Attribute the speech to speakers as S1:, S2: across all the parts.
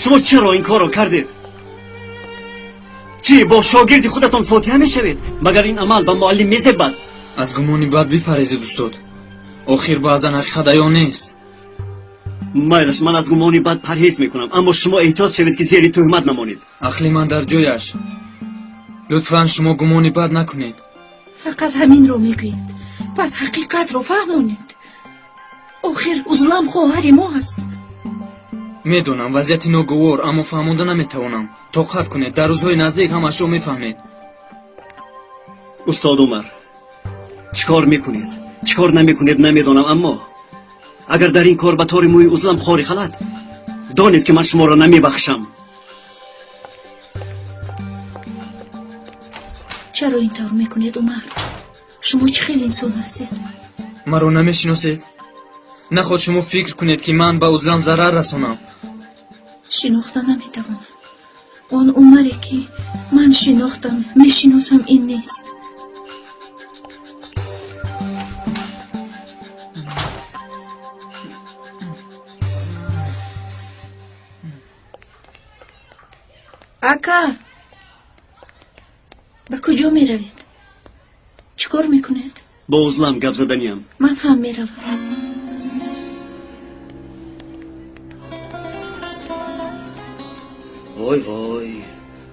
S1: Шумо чаро ин корро кардед? Чӣ бо шогирди худатон фотиҳа мешавед? Магар ин амал ба муаллим мезебад?
S2: Аз гумони бад бипарезед, устод. Охир баъзан ҳақиқат аён нест.
S1: Майлаш, ман аз гумони бад парҳез мекунам, аммо шумо эҳтиёт шавед, ки зери тӯҳмат намонед.
S2: Ақли ман дар ҷояш. Лутфан шумо гумони бад накунед.
S3: Фақат ҳаминро мегӯед. Пас ҳақиқатро фаҳмонед. Охир Узлам хоҳари мо аст.
S2: Медонам, вазъияти ногувор, аммо фаҳмонда наметавонам. Тоқат кунед, дар рӯзҳои наздик ҳамашро мефаҳмед.
S1: Устод Умар, чӣ кор мекунед, чӣ кор намекунед, намедонам, аммо агар дар ин кор ба тори мӯи Узлам хори халад, донед, ки ман шуморо намебахшам.
S3: Чаро ин тавр мекунед, Умар? Шумо чӣ хел инсон ҳастед?
S2: Маро намешиносед? Наход шумо фикр кунед, ки ман ба Узлам зарар расонам.
S3: Шинохта наметавонам. Он Умаре, ки ман шинохтам, мешиносам, ин нест. Ака, ба куҷо меравед? Чӣ кор мекунед?
S1: Бо Узлам гап заданиям.
S3: Ман ҳам меравам.
S4: Вой, вой,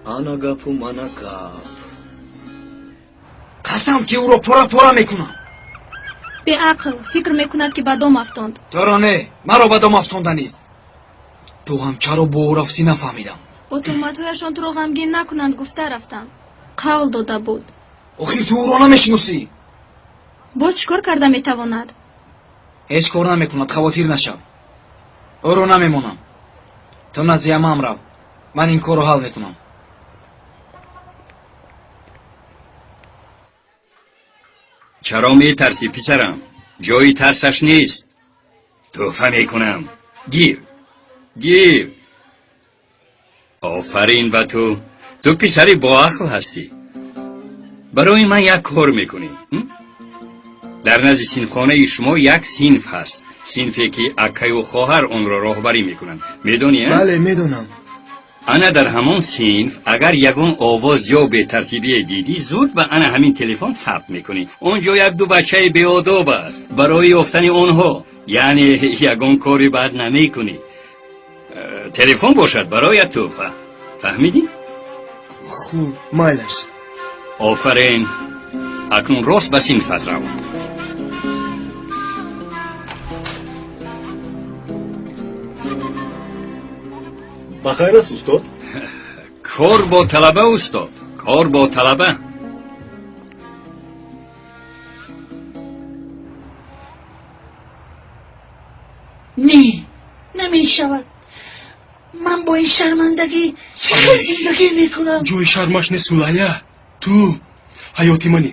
S4: ана гапу мана гап.
S5: Қасам, ки ӯро пора пора мекунам.
S6: Беақл фикр мекунад, ки ба дом афтонд.
S5: Туро не, маро ба дом афтонданист. Ту ҳам чаро бо ӯ рафтӣ, нафаҳмидам.
S6: Бо туҳматҳояшон туро ғамгин накунанд, гуфта рафтам. Қавл дода буд.
S5: Охир ту ӯро намешиносӣ.
S6: Боз чӣ кор карда метавонад?
S5: Ҳеҷ кор намекунад, хавотир нашав. Ӯро намемонам. Ту назди амаам рав, ман ин корро ҳал мекунам.
S7: Чаро метарсӣ, писарам? Ҷои тарсаш нест. Тӯҳфа мекунам. Гир, гир. Офарин ба ту. Ту писари боақл ҳастӣ. Барои ман як кор мекунӣ. Дар назди синфхонаи шумо як синф ҳаст, синфе, ки акаю хоҳар онро роҳбарӣ мекунанд. Медонӣ?
S8: Бале, медонам.
S7: Ана дар ҳамон синф агар ягон овоз ё бетартибие дидӣ, зуд ба ана ҳамин телефон сабт мекунӣ. Он ҷо як-ду бачаи беодоб аст. Барои ёфтани онҳо, яъне, ягон кори бад намекунӣ. Телефон бошад бароят тӯҳфа. Фаҳмидӣ?
S8: Хуб, майлаш.
S7: Офарин. Акнун рост ба синфат рав.
S9: Ба хайр аст, устод?
S7: Кор бо талаба, устод, кор бо талаба.
S3: Не, намешавад. Ман бо ин шармандагӣ чӣ хел зиндагӣ мекунам?
S10: Ҷои шармаш нест, Сулая. Ту ҳаёти мани.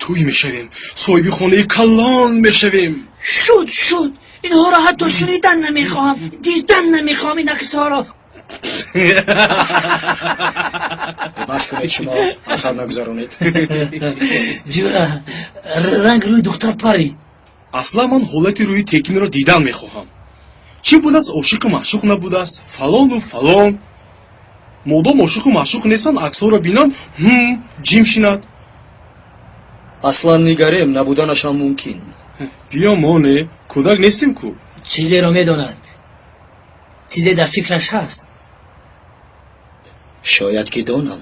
S10: Тӯй мешавем, соҳиби хонаи калон мешавем.
S3: Шуд, шуд. Инҳоро ҳатто шунидан намехоҳам, дидан намехоҳам ин аксҳоро.
S4: Бас кунед, шумо асар нагузаронед.
S11: Ҷура, ранг рӯи духтар парид.
S10: Аслан ман ҳолати рӯи Текинро дидан мехоҳам. Чӣ будааст, ошиқу маъшуқ набудааст, фалону фалон. Модом ошиқу маъшуқ нестанд, аксҳоро бинанд, ҷим шинад.
S4: Аслан нигарем, набуданашам мумкин.
S10: Биё, мо не кӯдак нестем ку.
S11: Чизеро медонад, чизе дар фикраш ҳаст.
S4: Шояд ки донам.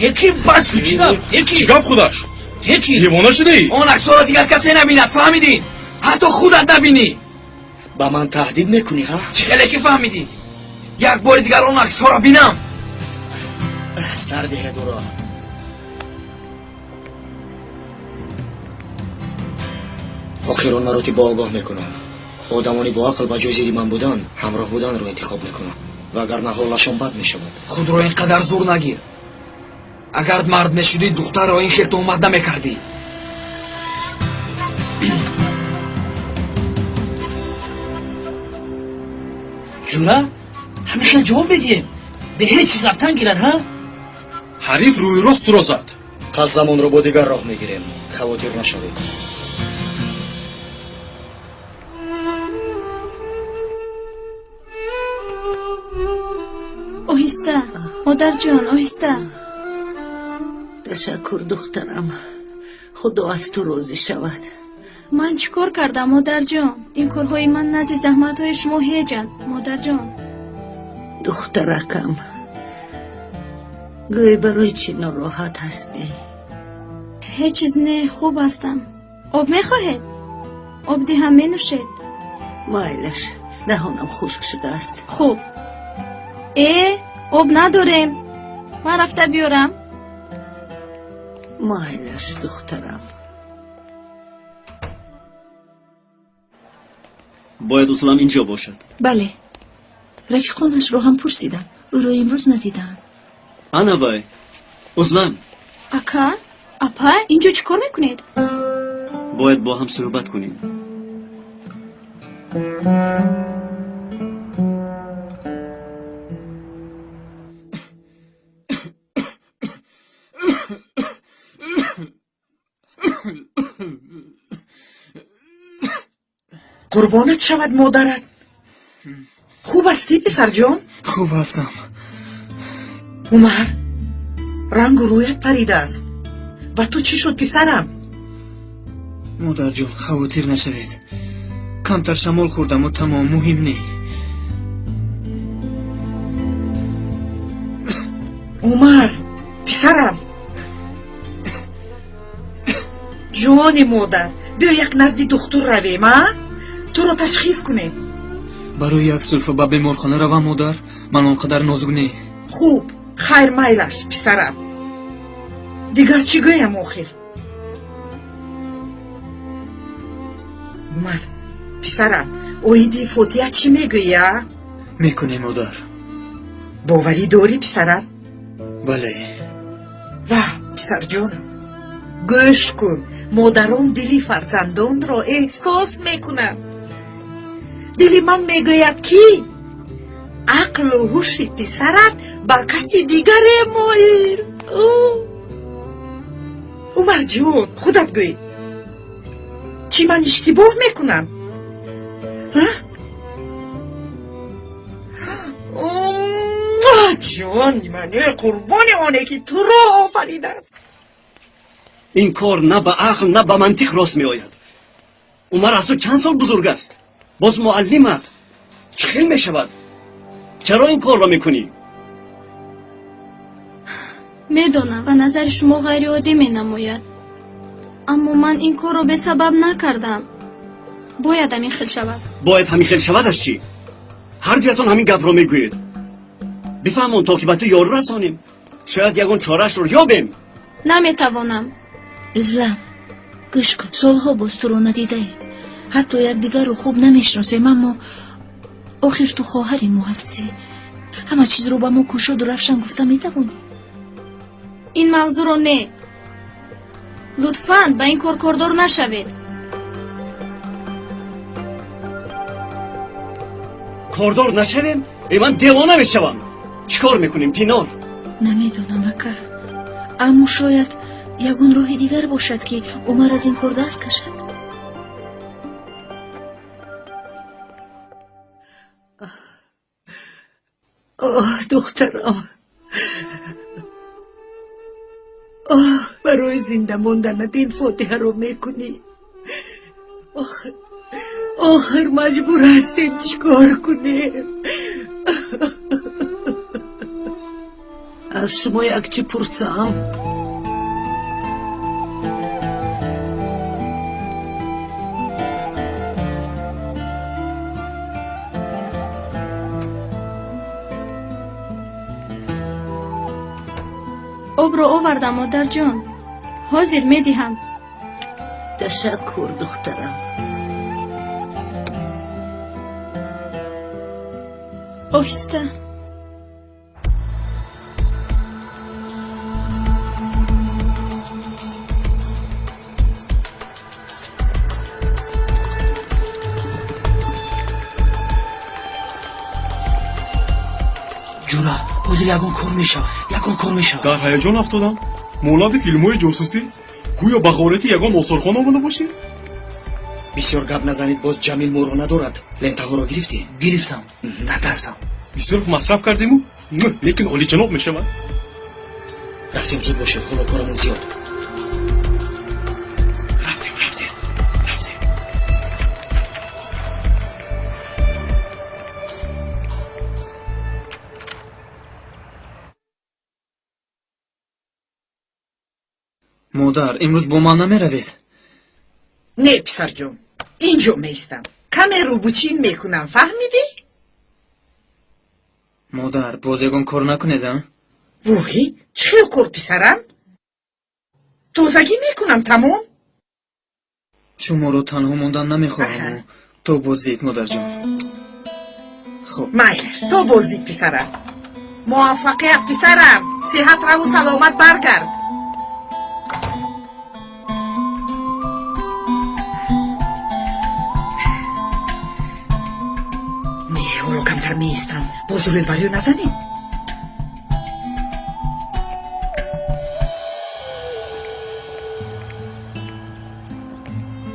S11: Яки, бас ку, чӣ гап, яки?
S10: Чӣ гап худаш?
S11: Яки.
S10: Девона шудаӣ?
S5: Он аксҳоро дигар касе набинад, фаҳмидӣ? Ҳатто худат набинӣ.
S4: Ба ман таҳдид мекунӣ, ҳа?
S5: Чӣ хеле ки фаҳмидӣ? Як бори дигар он аксҳоро бинам.
S4: Сар диҳед ӯро. Охир он маротиба огоҳ мекунам. Одамони боақл ба ҷои зидди ман будан, ҳамроҳ буданро интихоб мекунанд, вагарна ҳолашон бад мешавад.
S5: Худро ин қадар зур нагир. Агар мард мешудӣ, духтарро ин хел туҳмат намекардӣ.
S11: Ҷура, ҳамин хел ҷавоб медиҳем, бе ҳеҷ чиз рафтан гирад, ҳа?
S10: Ҳариф рӯи рост туро зад.
S4: Қасдамонро бо дигар роҳ мегирем, хавотир нашавед.
S6: Модарҷон, оҳиста.
S12: Ташаккур, духтарам. Худо аз ту розӣ шавад.
S6: Ман чӣ кор кардам, модарҷон? Ин корҳои ман назди заҳматҳои шумо ҳеҷанд, модарҷон.
S12: Духтаракам, гӯй барои чӣ нороҳат ҳастӣ?
S6: Ҳеҷ чиз не, хуб ҳастам. Об мехоҳед? Об диҳам, менӯшед?
S12: Майлаш, даҳонам хушк шудааст.
S6: Хуб. Э, об надорем. Ман рафта биёрам.
S12: Майлаш, духтарам.
S1: Бояд Узлам инҷо бошад.
S3: Бале, рафиқонашро ҳам пурсидам, ӯро имрӯз надидаанд.
S1: Ана вай, Узлам.
S6: Ака, апа, инҷо чӣ кор мекунед?
S1: Бояд бо ҳам суҳбат кунем.
S13: Қурбонат шавад модарат. Хуб ҳастӣ, писарҷон?
S2: Хуб ҳастам.
S13: Умар, рангу рӯят паридааст. Ба ту чӣ шуд, писарам?
S2: Модарҷон, хавотир нашавед. Камтар шамол хӯрдаму тамом, муҳим не.
S13: Умар, писарам, ҷони модар, биё як назди духтур равем, а? Туро ташхис кунем.
S2: Барои як сулфа ба беморхона равам, модар? Ман он қадар нозук не.
S13: Хуб, хайр, майлаш, писарам. Дигар чӣ гӯям охир? Умар, писарам, оиди фотиҳа чӣ мегӯӣ, а?
S2: Мекунем, модар.
S13: Боварӣ дорӣ, писарам?
S2: Бале.
S13: Ва, писарҷонам, гӯш кун, модарон дили фарзандонро эҳсос мекунанд. Дили ман мегӯяд, ки ақлу ҳуши писарат ба каси дигаре моил. Умарҷон, худат гӯй, чӣ ман иштибоҳ мекунам? Ҷони ман, қурбони оне ки туро офаридааст.
S1: Ин кор на ба ақл, на ба мантиқ рост меояд. Умар аз ту чанд сол бузург аст, боз муаллимат. Чӣ хел мешавад? Чаро ин корро мекунӣ?
S6: Медонам, ба назари шумо ғайриоддӣ менамояд, аммо ман ин корро бесабаб накардам. Бояд ҳамин хел шавад.
S1: Бояд ҳамин хел шавадаш чӣ? Ҳар дуятон ҳамин гапро мегӯед. Бифаҳмон, то ки ба ту ёрӣ расонем. Шояд ягон чораашро ёбем.
S6: Наметавонам.
S3: Узлам, гӯш кун, солҳо боз туро надидаем, ҳатто якдигарро хуб намешиносем, аммо охир ту хоҳари мо ҳастӣ. Ҳама чизро ба мо кушоду равшан гуфта метавонӣ.
S6: Ин мавзӯъро не, лутфан ба ин кор кордор нашавед.
S1: Кордор нашавем? Э, ман девона мешавам. Чӣ кор мекунем, Пинор?
S3: Намедонам, ака, аммо шояд ягон роҳи дигар бошад, ки Умар аз ин кор даст кашад.
S12: Оҳ, духтарам, оҳ, барои зинда монданат ин фотиҳаро мекунӣ. Охир маҷбур ҳастем, чӣ кор кунем? Аз шумо як чӣ пурсам?
S6: Обро овардам, модарҷон, ҳозир медиҳам.
S12: Ташаккур, духтарам.
S6: Оҳиста.
S11: Ҷура, ҳозир ягон кор мешавад, ягон кор мешавад.
S10: Дар ҳаяҷон афтодам, монанди филмҳои ҷосусӣ, гӯё ба ғорати ягон осорхона омада бошем.
S4: Бисёр гап назанед, боз Ҷамил моро надорад. Лентаҳоро гирифтӣ?
S11: Гирифтам, дар дастам.
S10: Бисёр масраф кардему. Лекин олиҷаноб мешавад.
S4: Рафтем, зуд бошед, ҳоло корамон зиёд.
S10: Рафтем, рафтем, рафтем.
S2: Модар, имрӯз бо ман намеравед?
S13: Не, писарҷон, инҷо меистам, каме рӯбучин мекунам, фаҳмидӣ?
S2: Модар, боз ягон кор накунед, а?
S13: Воҳӣ, чӣ хел кор, писарам? Тозагӣ мекунам, тамом.
S2: Шуморо танҳо мондан намехоҳаму. То боздид, модарҷон. Хуб.
S13: Майлаш, то боздид, писарам. Муваффақият, писарам, сиҳат раву саломат баргард. Не, ҳоло камтар меистам, боз рӯйбарё назанем.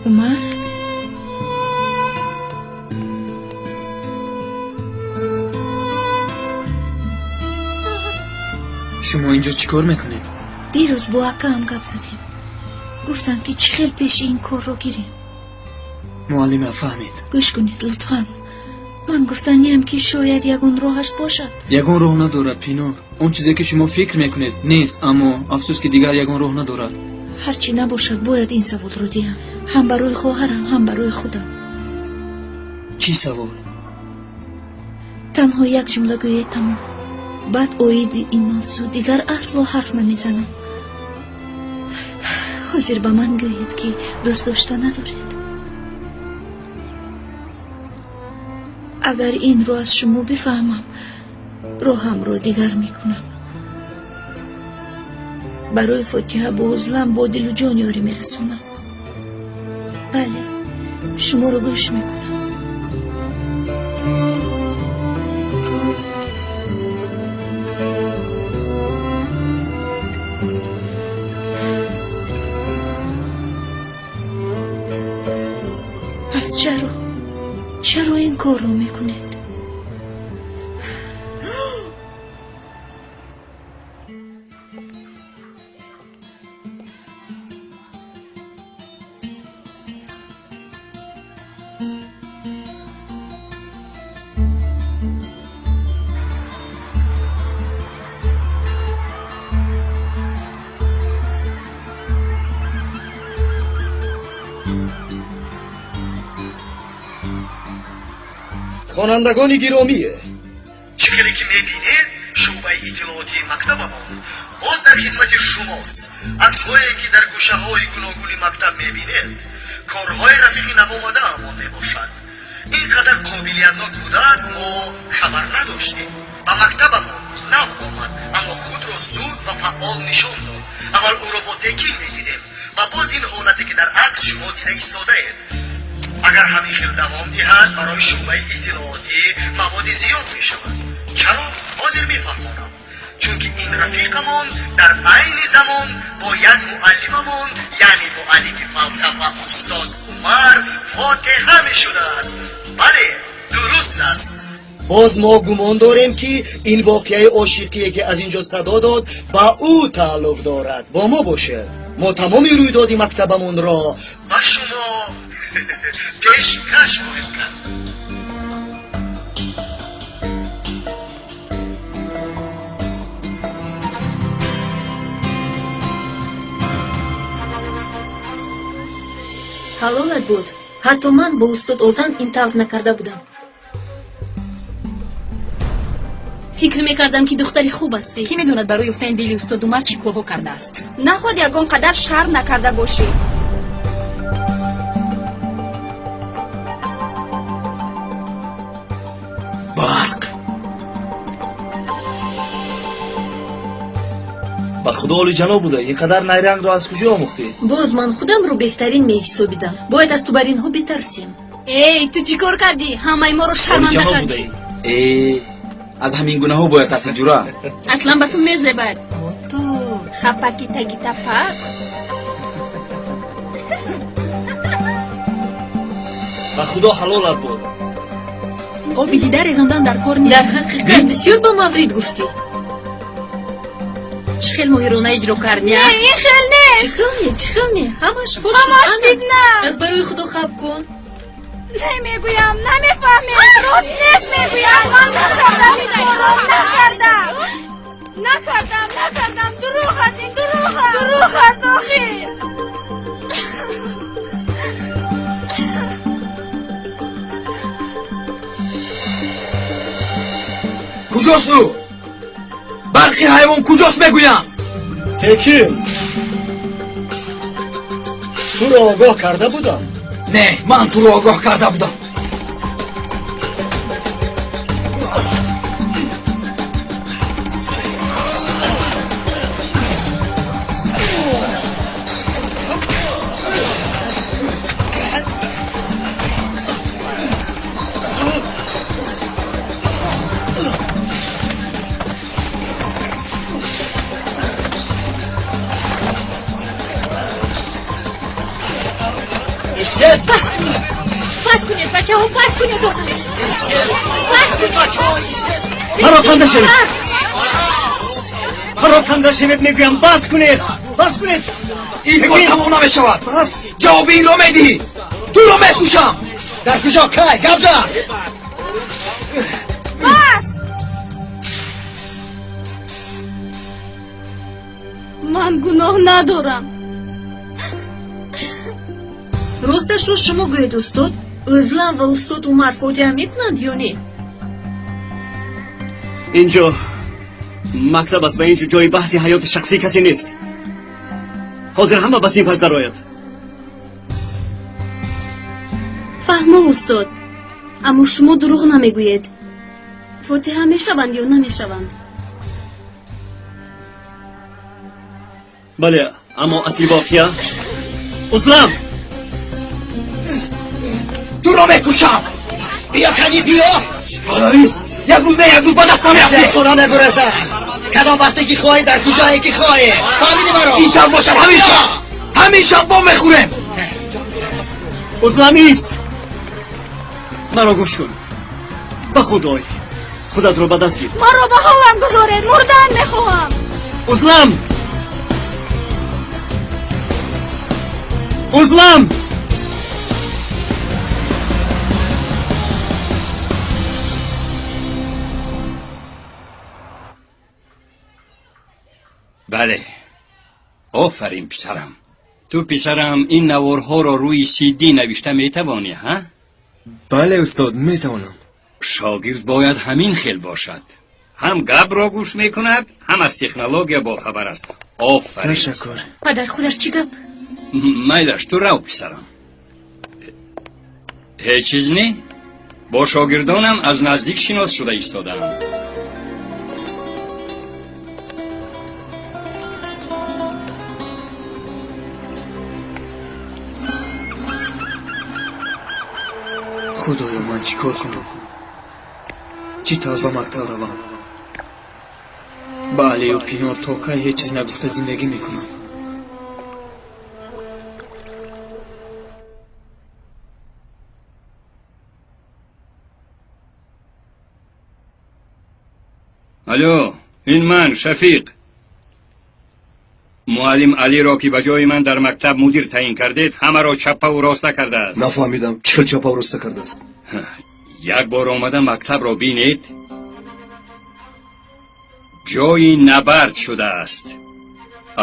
S3: Умар,
S2: шумо инҷо чӣ кор мекунед?
S3: Дирӯз бо акаам гап задем, гуфтанд, ки чӣ хел пеши ин корро гирем.
S2: Муаллима, фаҳмед.
S3: Гӯш кунед, лутфан. Ман гуфтаниям, ки шояд ягон роҳаш бошад.
S2: Ягон роҳ надорад, Пинор. Он чизе, ки шумо фикр мекунед, нест, аммо афсӯс, ки дигар ягон роҳ надорад.
S3: Ҳарчи набошад, бояд ин саволро диҳам, ҳам барои хоҳарам, ҳам барои худам.
S2: Чӣ савол?
S3: Танҳо як ҷумла гӯед, тамом. Баъд оиди ин мавзӯъ дигар асло ҳарф намезанам. Ҳозир ба ман гӯед, ки дӯст дошта надоред. Агар инро аз шумо бифаҳмам, роҳамро дигар мекунам. Барои Фотиҳа бо ҳузлам, бо дилу ҷон ёрӣ мерасонам. Бале, шуморо гӯш мекунам. Пас чаро ин корро мекунед?
S1: Хонандагони гиромӣ, чӣ хеле ки мебинед, шӯъбаи иттилоотии мактабамон боз дар хизмати шумост. Аксҳое, ки дар гӯшаҳои гуногуни мактаб мебинед, корҳои рафиқи навомадаамон мебошад. Ин қадар қобилиятнок будааст, мо хабар надоштем. Ба мактабамон нав омад, аммо худро зуд ва фаъол нишон дод. Аввал ӯро бо Текин медидем ва боз ин ҳолате, ки дар акс шумо дида истодаед. Агар ҳамин хел давом диҳад, барои шӯъбаи иттилоотӣ маводи зиёд мешавад. Чаро? Ҳозир мефаҳмонам. Чунки ин рафиқамон дар айни замон бо як муаллимамон, яъне муаллифи фалсафа устод Умар, фотиҳа мешудааст. Бале, дуруст аст.
S4: Боз мо гумон дорем, ки ин воқеаи ошиқие, ки аз ин ҷо садо дод, ба ӯ тааллуқ дорад. Бо мо бошед, мо тамоми рӯйдоди мактабамонро
S1: ба шумо пешкаш хоҳем кард.
S14: Ҳалолат буд, ҳатто ман бо устод Озан ин тавр накарда будам.
S6: Фикр мекардам, ки духтари хуб ҳастӣ.
S15: Кӣ медонад, барои ёфтани дили устод Умар чӣ корҳо кардааст.
S6: Наход ягон қадар шарм накарда бошӣ.
S1: Барқ!
S16: Ба худо, олиҷаноб буда, ин қадар найрангро аз куҷо омӯхтӣ?
S14: Боз ман худамро беҳтарин меҳисобидам. Бояд аз тубаринҳо битарсем.
S6: Эй, ту чӣ кор кардӣ? Ҳамаи моро шарманда
S16: Олиҷаноб
S6: кардӣ.
S16: будаӣ. Э, аз ҳамин гунаҳо бояд тарсид, ҷура.
S6: Аслан ба ту мезебад. Ту хапаки таги тапак.
S16: Ба худо, ҳалолат буд.
S15: Оби дида резондан дар кор нест.
S14: Дар ҳақиқат бисёр ба маврид гуфтӣ.
S15: Чӣ хел моҳирона иҷро кардӣ?
S6: Не, ин хел нест.
S14: Чӣ хел не, чӣ хел не? Ҳамаш фош.
S6: Ҳамаш фитна.
S14: Аз барои худо хаб кун.
S6: Не мегӯям, намефаҳмед. Рост нест мегӯям. Ман накардам ин корро, накардам. Накардам, накардам. Дурӯғ аст ин, дурӯғ аст. Дурӯғ аст охир.
S5: Куҷост ӯ? Барқи ҳайвон куҷост мегӯям?
S4: Текин, туро огоҳ карда будам.
S5: Не, ман туро огоҳ карда будам.
S4: Истед!
S14: Пас кунед! Пас кунед, бачаҳо, пас кунед!
S4: Истед! Бачаҳо, истед! Пароканда шавед! Пароканда шавед, мегӯям, бас кунед! Бас кунед!
S5: Ин кор тамом намешавад. Ҷавоби инро медиҳӣ. Туро мекушам.
S4: Дар куҷо? Кай? Гап зан!
S6: Бас! Ман гуноҳ надорам.
S14: Росташро шумо гӯед, устод, Ӯзлам ва устод Умар фотиҳа мекунанд ё не?
S1: Инҷо мактаб аст ва инҷо ҷои баҳси ҳаёти шахсии касе нест. Ҳозир ҳама ба синфаш дарояд.
S6: Фаҳмо, устод, аммо шумо дурӯғ намегӯед. Фотиҳа мешаванд ё намешаванд?
S1: Бале, аммо асли воқеа. Узлам!
S5: Туро мекушам.
S4: Биё, кани, биё!
S5: Балаист, як рӯз не, як рӯз ба дастам меафтӣ.
S4: Аз хона мегурезам. Кадом вақте ки хоҳӣ, дар куҷое ки хоҳӣ. Фаҳмидӣ маро?
S5: Ин тавр бошад ҳамеша. Ҳамеша бо мехӯрем.
S1: Узлам, ист! Маро гӯш кун. Ба худой. Худатро ба даст гир.
S6: Маро ба ҳолам гузоред, мурдан мехоҳам.
S1: Узлам! Узлам!
S7: Бале, офарин, писарам. Ту, писарам, ин наворҳоро рӯи сидӣ навишта метавонӣ, ҳа?
S8: Бале, устод, метавонам.
S7: Шогирд бояд ҳамин хел бошад. Ҳам гапро гӯш мекунад, ҳам аз технология бохабар аст. Офарин.
S8: Ташаккур.
S15: Падар, худаш чӣ гап?
S7: Майлаш, ту рав, писарам. Ҳеҷ чиз не? Бо шогирдонам аз наздик шинос шуда истодаам.
S2: Худоё, ман чӣ кор кунам? Чӣ тавр ба мактаб равам? Ба Алию Пинор то кай ҳеҷ чиз нагуфта зиндагӣ мекунам?
S7: Алло, ин ман, Шафиқ. Муаллим Алиро, ки ба ҷои ман дар мактаб мудир таъин кардед, ҳамаро чаппаву роста кардааст.
S9: Нафаҳмидам, чӣ хел чаппаву роста кардааст?
S7: Як бор омада мактабро бинед, ҷои набард шудааст.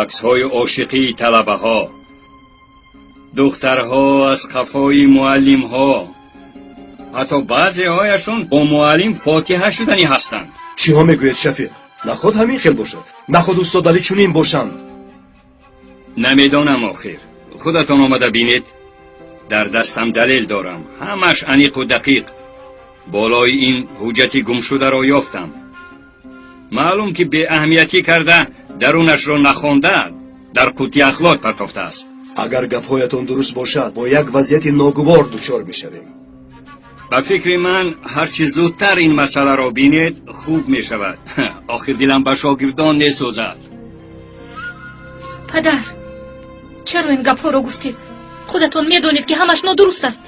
S7: Аксҳои ошиқии талабаҳо, духтарҳо аз қафои муаллимҳо, ҳатто баъзеҳояшон бо муаллим фотиҳа шуданӣ ҳастанд.
S9: Чиҳо мегӯед, Шафиқ? Наход ҳамин хел бошад, наход устод Али чунин бошанд.
S7: Намедонам охир, худатон омада бинед. Дар дастам далел дорам, ҳамаш аниқу дақиқ. Болои ин ҳуҷҷати гумшударо ёфтам. Маълум ки беаҳамиятӣ карда, дарунашро нахонда, дар қути ахлот партофтааст.
S9: Агар гапҳоятон дуруст бошад, бо як вазъияти ногувор дучор мешавем.
S7: Ба фикри ман, ҳарчи зудтар ин масъаларо бинед, хуб мешавад. Охир дилам ба шогирдон несӯзад.
S14: Падар, чаро ин гапҳоро гуфтед? Худатон медонед, ки ҳамаш нодуруст аст.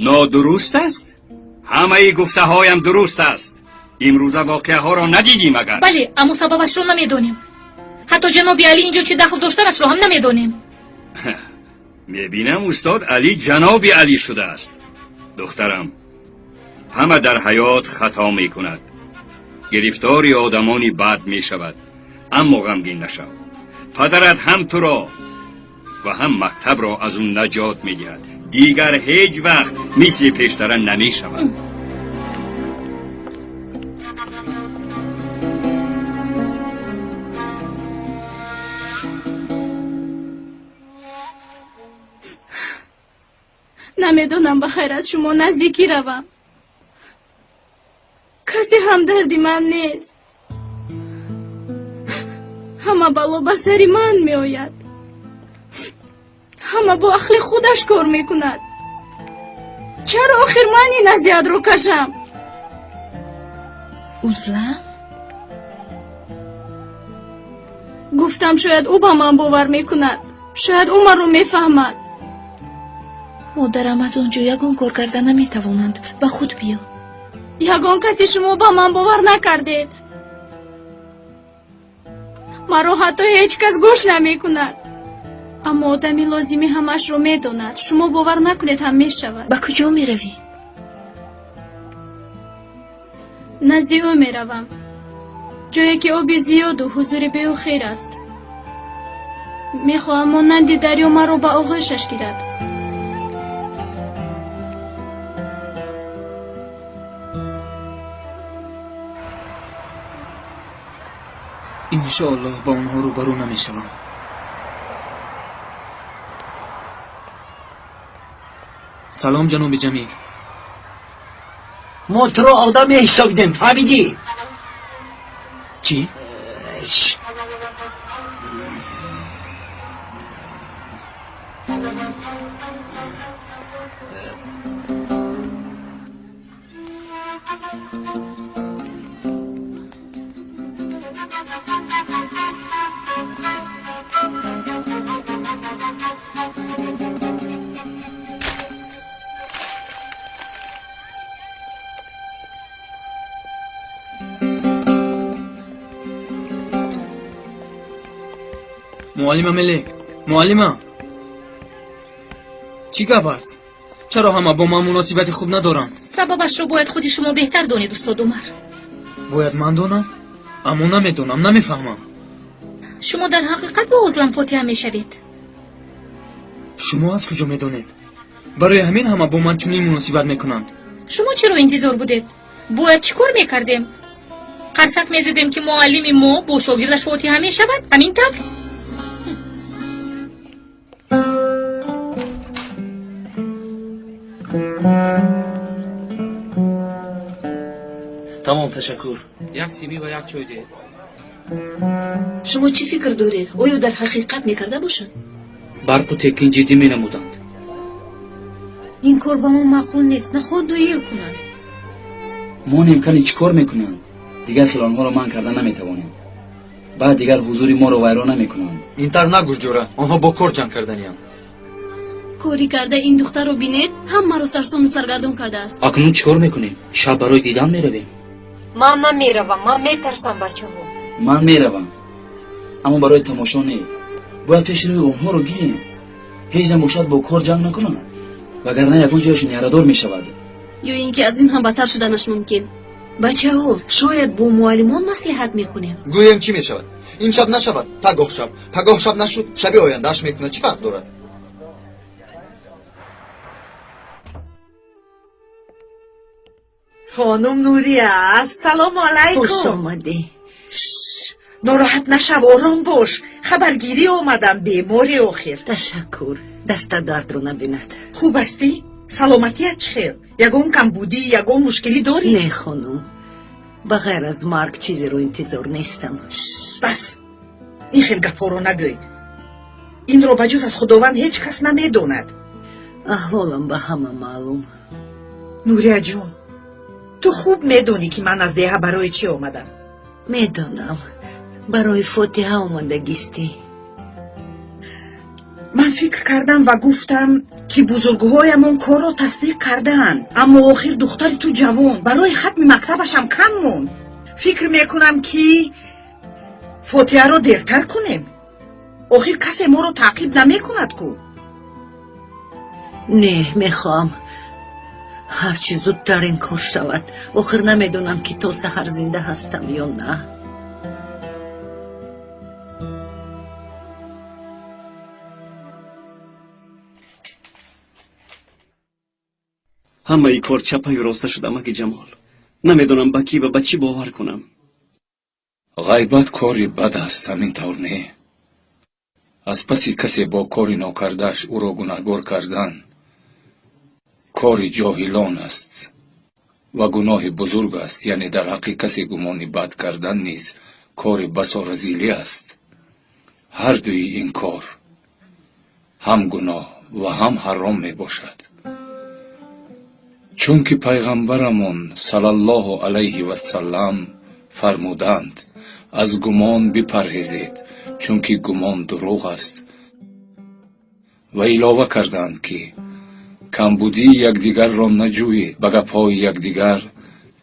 S7: Нодуруст аст? Ҳамаи гуфтаҳоям дуруст аст. Имрӯза воқеаҳоро надидӣ магар?
S14: Бале, аммо сабабашро намедонем. Ҳатто ҷаноби Алӣ инҷо чӣ дахл доштанашро ҳам намедонем.
S7: Мебинам, устод Алӣ ҷаноби Алӣ шудааст. Духтарам, ҳама дар ҳаёт хато мекунад, гирифтори одамони бад мешавад, аммо ғамгин нашав. Падарат ҳам туро ва ҳам мактабро аз он наҷот медиҳад. Дигар ҳеҷ вақт мисли пештара намешавад.
S6: Намедонам, ба хайр, аз шумо наздикӣ равам. Касе ҳамдарди ман нест. Ҳама бало ба сари ман меояд. Ҳама бо ақли худаш кор мекунад. Чаро охир ман ин азиятро кашам?
S3: Узлам?
S6: Гуфтам, шояд ӯ ба ман бовар мекунад, шояд ӯ маро мефаҳмад.
S3: Модарам, аз он ҷо ягон кор карда наметавонанд. Ба худ биё.
S6: Ягон каси шумо ба ман бовар накардед. Маро ҳатто ҳеҷ кас гӯш намекунад. Аммо одами лозимӣ ҳамаашро медонад. Шумо бовар накунед ҳам мешавад.
S3: Ба куҷо меравӣ?
S6: Назди ӯ меравам, ҷое ки оби зиёду ҳузури беохир аст. Мехоҳам монанди дарё маро ба оғӯшаш гирад.
S2: Иншоаллоҳ, ба онҳо рӯбарӯ намешавам. Салом, ҷаноби Ҷамил.
S1: Мо туро одам меҳисобидем, фаҳмидӣ?
S2: Чӣ? Муаллима Мелек, муаллима, чӣ гап аст? Чаро ҳама бо ман муносибати хуб надоранд?
S14: Сабабашро бояд худи шумо беҳтар донед, устод Умар.
S2: Бояд ман донам, аммо намедонам, намефаҳмам.
S14: Шумо дар ҳақиқат бо Узлам фотиҳа мешавед?
S2: Шумо аз куҷо медонед? Барои ҳамин ҳама бо ман чунин муносибат мекунанд.
S14: Шумо чиро интизор будед? Бояд чӣ кор мекардем? Қарсак мезадем, ки муаллими мо бо шогирдаш фотиҳа мешавад? Ҳамин тавр?
S16: Тамом, ташаккур.
S17: Як сими ва як чой диҳед.
S14: Шумо чӣ фикр доред? Оё дар ҳақиқат мекарда бошад?
S16: Барқу Текин ҷиддӣ менамуданд.
S15: Ин кор ба мо маъқул нест. Наход дуел кунанд.
S16: Монем, кани чӣ кор мекунанд. Дигар хел онҳоро манъ карда наметавонем. Баъд дигар ҳузури моро вайрон намекунанд.
S8: Ин тавр нагӯ, ҷура, онҳо бо кор ҷанг карданиям.
S6: Корӣ карда ин духтарро бинед, ҳамаро сарсому саргардон кардааст.
S16: Акнун чӣ кор мекунем? Шаб барои дидан меравем?
S15: Ман намеравам, ман метарсам, бачаҳо.
S16: Ман меравам, аммо барои тамошо не. Бояд пеши рӯи онҳоро гирем, ҳеҷ набошад бо кор ҷанг накунанд, вагарна ягон ҷояшон ярадор мешавад.
S6: Ё ин ки аз ин ҳам бадтар шуданаш мумкин.
S14: Бачаҳо, шояд бо муаллимон маслиҳат мекунем.
S8: Гӯем, чӣ мешавад? Имшаб нашавад, пагоҳ шаб, пагоҳ шаб нашуд, шаби ояндааш мекунад. Чӣ фарқ дорад?
S13: Хонум Нурия, ассалому алайкум.
S12: Хуш омадӣ.
S13: Нороҳат нашав, ором бош. Хабаргирӣ омадам, бемори охир.
S12: Ташаккур, даста дардро набинад.
S13: Хуб ҳастӣ? Саломатият чӣ хел? Ягон камбудӣ, ягон мушкилӣ дорӣ?
S12: Не, хонум, ба ғайр аз марг чизеро интизор нестам.
S13: Бас, ин хел гапҳоро нагӯй. Инро ба ҷуз аз Худованд ҳеҷ кас намедонад.
S12: Аҳволам ба ҳама маълум.
S13: Нурияҷон, ту хуб медонӣ, ки ман аз деҳа барои чӣ омадам.
S12: Медонам, барои фотиҳа омадагистӣ.
S13: Ман фикр кардам ва гуфтам, ки бузургҳоямон корро тасдиқ кардаанд, аммо охир духтари ту ҷавон, барои хатми мактабашам кам монд. Фикр мекунам, ки фотиҳаро дертар кунем. Охир касе моро таъқиб намекунад ку.
S12: Не, мехоҳам ҳарчи зудтар ин кор шавад. Охир намедонам, ки то саҳар зинда ҳастам ё на.
S1: Ҳамаи кор чапаю роста шуд, амаки Ҷамол. Намедонам, ба кӣ ва ба чӣ бовар кунам.
S18: Ғайбат кори бад аст, ҳамин тавр не? Аз паси касе бо кори нокардааш ӯро гунаҳгор кардан кори ҷоҳилон аст ва гуноҳи бузург аст, яъне дар ҳаққи касе гумони бад кардан низ кори басо разилӣ аст. Ҳар дуи ин кор ҳам гуноҳ ва ҳам ҳаром мебошад, чунки пайғамбарамон саллаллоҳу алайҳи вассалам фармуданд: аз гумон бипарҳезед, чунки гумон дурӯғ аст. Ва илова карданд, ки камбудии якдигарро наҷӯед, ба гапҳои якдигар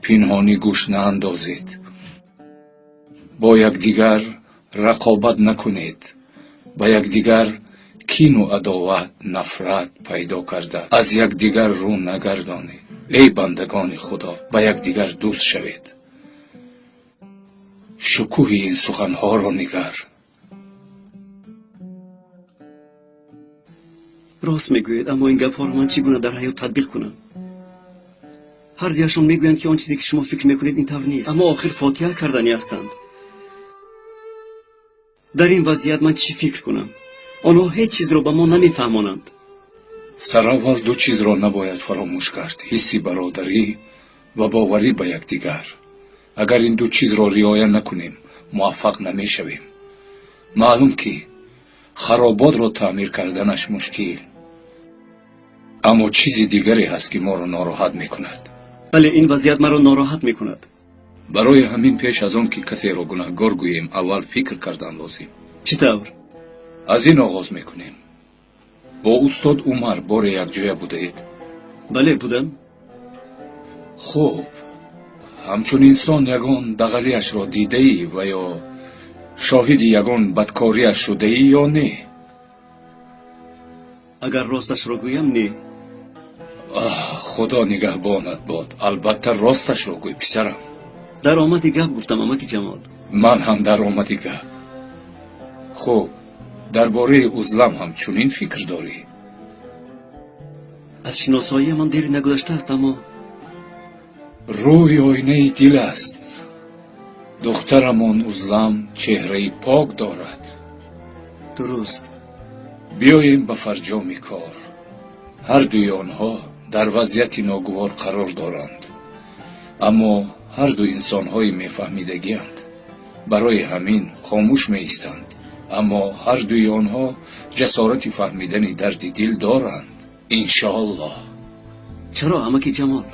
S18: пинҳонӣ гӯш наандозед, бо якдигар рақобат накунед, ба якдигар кину адоват, нафрат пайдо карда аз якдигар рӯ нагардонед. Эй бандагони Худо, ба якдигар дӯст шавед. Шукӯҳи ин суханҳоро нигар.
S1: Рост мегӯед, аммо ин гапҳоро ман чӣ гуна дар ҳаёт татбиқ кунам? Ҳар дуяшон мегӯянд, ки он чизе, ки шумо фикр мекунед, ин тавр нест, аммо охир фотиҳа карданӣ ҳастанд. Дар ин вазъият ман чӣ фикр кунам? Онҳо ҳеҷ чизро ба мо намефаҳмонанд.
S18: Сараввал ду чизро набояд фаромӯш кард: ҳисси бародарӣ ва боварӣ ба якдигар. Агар ин ду чизро риоя накунем, муваффақ намешавем. Маълум, ки хароботро таъмир карданаш мушкил, аммо чизи дигаре ҳаст, ки моро нороҳат мекунад.
S1: Бале, ин вазъият маро нороҳат мекунад.
S18: Барои ҳамин пеш аз он ки касеро гунаҳгор гӯем, аввал фикр кардан лозим.
S1: Чӣ тавр?
S18: Аз ин оғоз мекунем. Бо устод Умар боре якҷоя будаед?
S1: Бале, будам.
S18: Хуб, ҳамчун инсон ягон дағалиашро дидаӣ ва ё шоҳиди ягон бадкориаш шудаӣ ё не?
S1: Агар росташро гӯям, не.
S18: Худо нигаҳбонат бод. Албатта, росташро гӯй, писарам.
S1: Дар омади гап гуфтам, амаки Ҷамол.
S18: Ман ҳам дар омади гап. Хуб, дар бораи Узлам ҳам чунин фикр дорӣ?
S1: Аз шиносоиам ҳам дери нагузаштааст, аммо
S18: рӯи оинаи дил аст. Духтарамон Узлам чеҳраи пок дорад.
S1: Дуруст.
S18: Биёем ба фарҷоми кор. Ҳар дуи онҳо дар вазъияти ногувор қарор доранд, аммо ҳар ду инсонҳои мефаҳмидагианд, барои ҳамин хомӯш меистанд. Аммо ҳар дуи онҳо ҷасорати фаҳмидани дарди дил доранд, иншоаллоҳ.
S1: Чаро, амаки Ҷамол?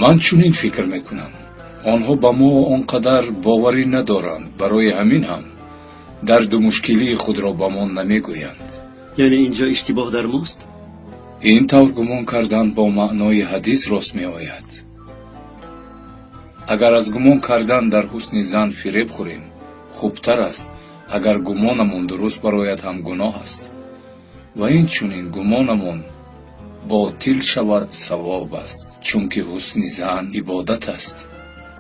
S18: Ман чунин фикр мекунам: онҳо ба мо он қадар боварӣ надоранд, барои ҳамин ҳам дарду мушкилии худро ба мо намегӯянд.
S1: Яъне инҷо иштибоҳ дар мост?
S18: Ин тавр гумон кардан бо маънои ҳадис рост меояд. Агар аз гумон кардан дар ҳусни зан фиреб хӯрем, хубтар аст. Агар гумонамон дуруст барояд ҳам гуноҳ аст, ва инчунин гумонамон ботил шавад, савоб аст, чунки ҳусни зан ибодат аст,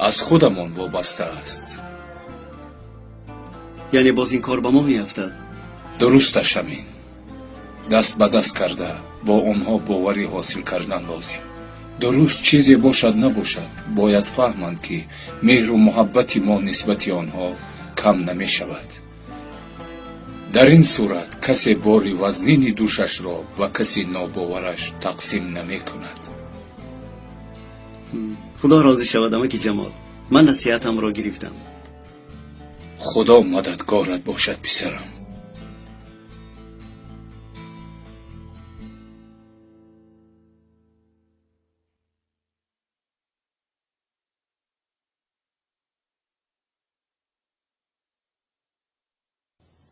S18: аз худамон вобаста аст.
S1: Яъне боз ин кор ба мо меафтад?
S18: Дурусташ ҳамин. Даст ба даст карда бо онҳо боварӣ ҳосил кардан лозим. Дуруст чизе бошад набошад, бояд фаҳманд, ки меҳру муҳаббати мо нисбати онҳо кам намешавад. Дар ин сурат касе бори вазнини дӯшашро ба каси нобовараш тақсим намекунад.
S1: Худо розӣ шавад, амаки Ҷамол. Ман насиҳатамро гирифтам.
S18: Худо мададгорат бошад, писарам.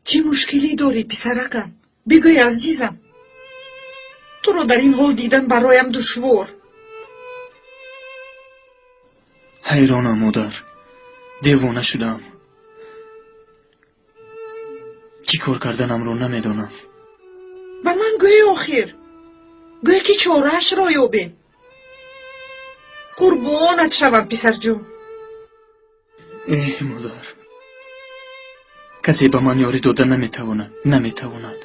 S13: Чӣ мушкилӣ дорӣ, писаракам? Бигӯй, азизам, туро дар ин ҳол дидан бароям душвор.
S2: Ҳайронам, модар, девона шудам. Чӣ кор карданамро намедонам.
S13: Ба ман гӯй, охир, гӯй, ки чораашро ёбем. Қурбонат шавам, писарҷон.
S2: Эҳ, модар, касе ба ман ёрӣ дода наметавонад, наметавонад.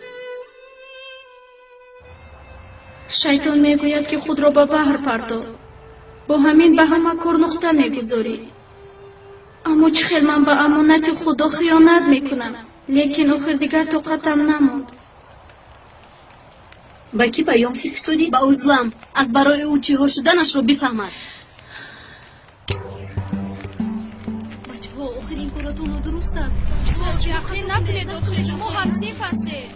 S6: Шайтон мегӯяд, ки худро ба баҳр партоб, бо ҳамин ба ҳама кор нуқта мегузорӣ. Аммо чӣ хел ман ба амонати Худо хиёнат мекунам? Лекин охир дигар тоқатам намонд.
S12: Ба кӣ паём фиристодӣ?
S15: Ба Узлам, аз барои ӯ чиҳо шуданашро бифаҳмад. Бачаҳо, охир ин коратон нодуруст аст.
S6: Яқин накунед, охир шумо ҳамсинф ҳастед.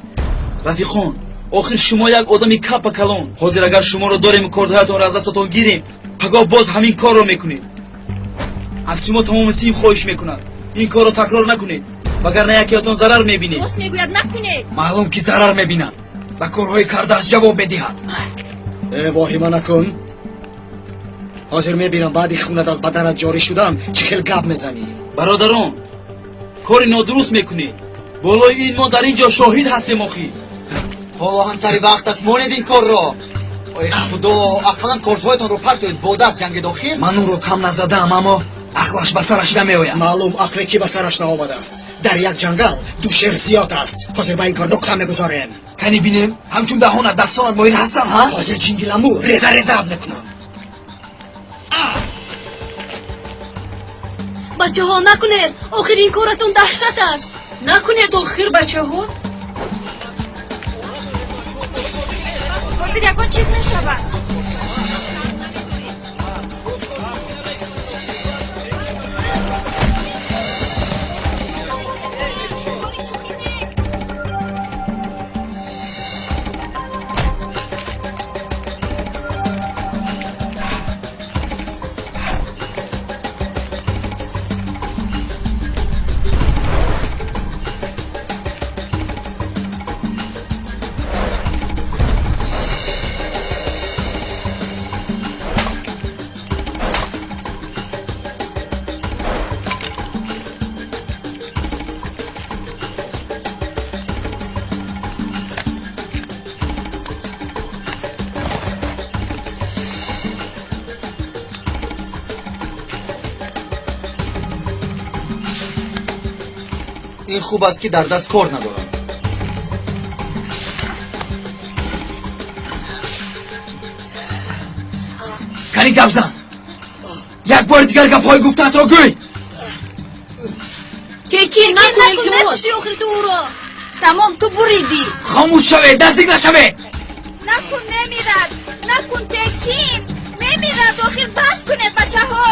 S16: Рафиқон, охир шумо як одами капа калон. Ҳозир агар шуморо дорем, кордҳоятонро аз дастатон гирем, пагоҳ боз ҳамин корро мекунед. Аз шумо тамоми синф хоҳиш мекунад, ин корро такрор накунед, вагарна якеятон зарар мебинед.
S15: Рост мегӯяд, накунед.
S5: Маълум ки зарар мебинад, ба корҳои кардааш ҷавоб медиҳад.
S4: Э, воҳима накун. Ҳозир мебинам, баъди хунат аз баданат ҷорӣ шудан, чӣ хел гап мезанӣ.
S16: Бародарон, кори нодуруст мекунед. Болои ин мо дар ин ҷо шоҳид ҳастем охир.
S8: Ҳоло ҳам сари вақт аст, монед ин корро. Ой худо, ақаллан кортҳоятонро партоед, бо даст ҷангед охир.
S5: Ман ӯро кам назадаам, аммо ақлаш ба сараш намеояд.
S4: Маълум, ақле ки ба сараш наомадааст. Дар як ҷангал ду шер зиёд аст. Ҳозир ба ин кор нуқта мегузорем.
S5: Кани бинем, ҳамчун даҳонат дастонат моҳир ҳастанд, ҳа?
S4: Ҳозир ҷингиламу реза резаат мекунам.
S15: Бачаҳо, накунед, охир ин коратон даҳшат аст.
S14: Накунед охир, бачаҳо.
S6: Ҳозир ягон чиз мешавад.
S8: Ин хуб аст, ки дар даст кор надорам.
S5: Кани гап зан, як бори дигар гапҳои гуфтаатро гӯй.
S14: Текин, накун, илтимос.
S15: Мекушӣ охир ту ӯро.
S14: Тамом, ту буридӣ.
S5: Хомӯш шавед, наздик нашавед.
S6: Накун, мемирад. Накун, Текин, мемирад охир. Бас кунед, бачаҳо.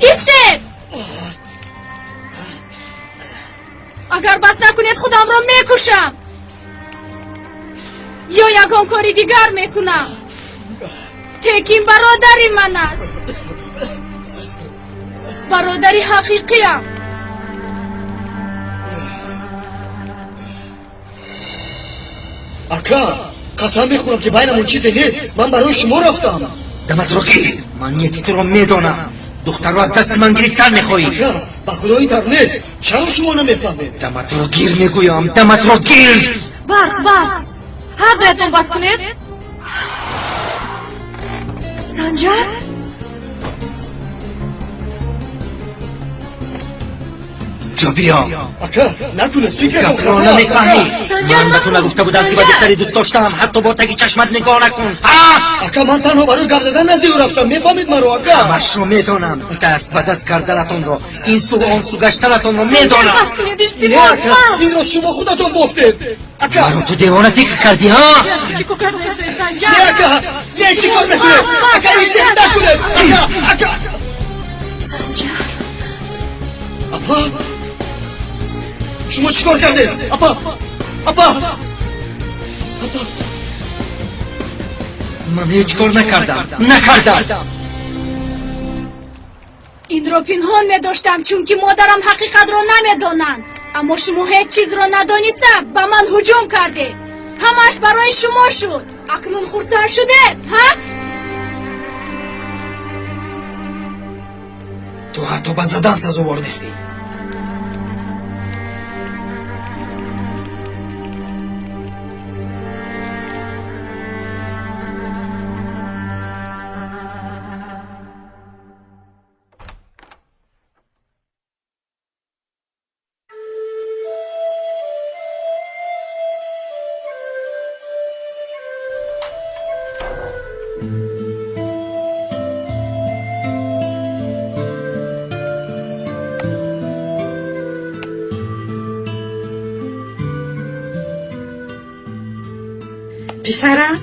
S15: Истед!
S6: Агар бас накунед, худамро мекушам ё ягон кори дигар мекунам. Текин бародари ман аст, бародари ҳақиқиам.
S4: Ака, қасам мехӯрам, ки байнамон чизе нест. Ман барои шумо рафтам.
S1: Даматро гир, ман нияти туро медонам. Духтарро аз дасти ман гирифтан мехоҳӣ.
S4: Ака, ба худо ин тавр нест. Чаро шумо намефаҳмед?
S1: Даматро гир мегӯям, даматро гир.
S14: Бас, бас, ҳар дуятон бас кунед.
S3: Санҷар.
S1: Ҷо биё.
S4: Ака, накунед, фикратон
S1: Гапро
S4: хато аст.
S1: намефаҳмӣ.
S4: Ака.
S1: Ман ба ту нагуфта будам, ки ба духтари дӯст доштаам ҳатто бо таги чашмат нигоҳ накун, ҳа?
S4: Ака, ман танҳо барои гап задан назди ӯ рафтам, мефаҳмед маро, ака.
S1: Ҳамашро медонам. Даст ба даст карданатонро, ин сӯ он сӯ гаштанатонро медонам.
S14: Бас кунед,
S4: Не,
S14: илтимос.
S4: ака,
S14: Бас.
S4: инро шумо худатон бофтед, ака.
S1: Маро ту девона фикр кардӣ, ҳа?
S14: Чӣ кор кардаед, Санҷар?
S4: Не, ака, не, чӣ кор мекунед, ака? Истед, накунед, ака, ака.
S3: Санҷар.
S4: Апа, шумо чӣ кор кардед, апа? Апа, апа.
S8: Ман ҳеҷ кор накардам, накардам.
S6: Инро пинҳон медоштам, чунки модарам ҳақиқатро намедонанд. Аммо шумо ҳеҷ чизро надониста ба ман ҳуҷум кардед. Ҳамааш барои шумо шуд. Акнун хурсанд шудед, ҳа?
S5: Ту ҳатто ба задан сазовор нестӣ.
S13: Писарам,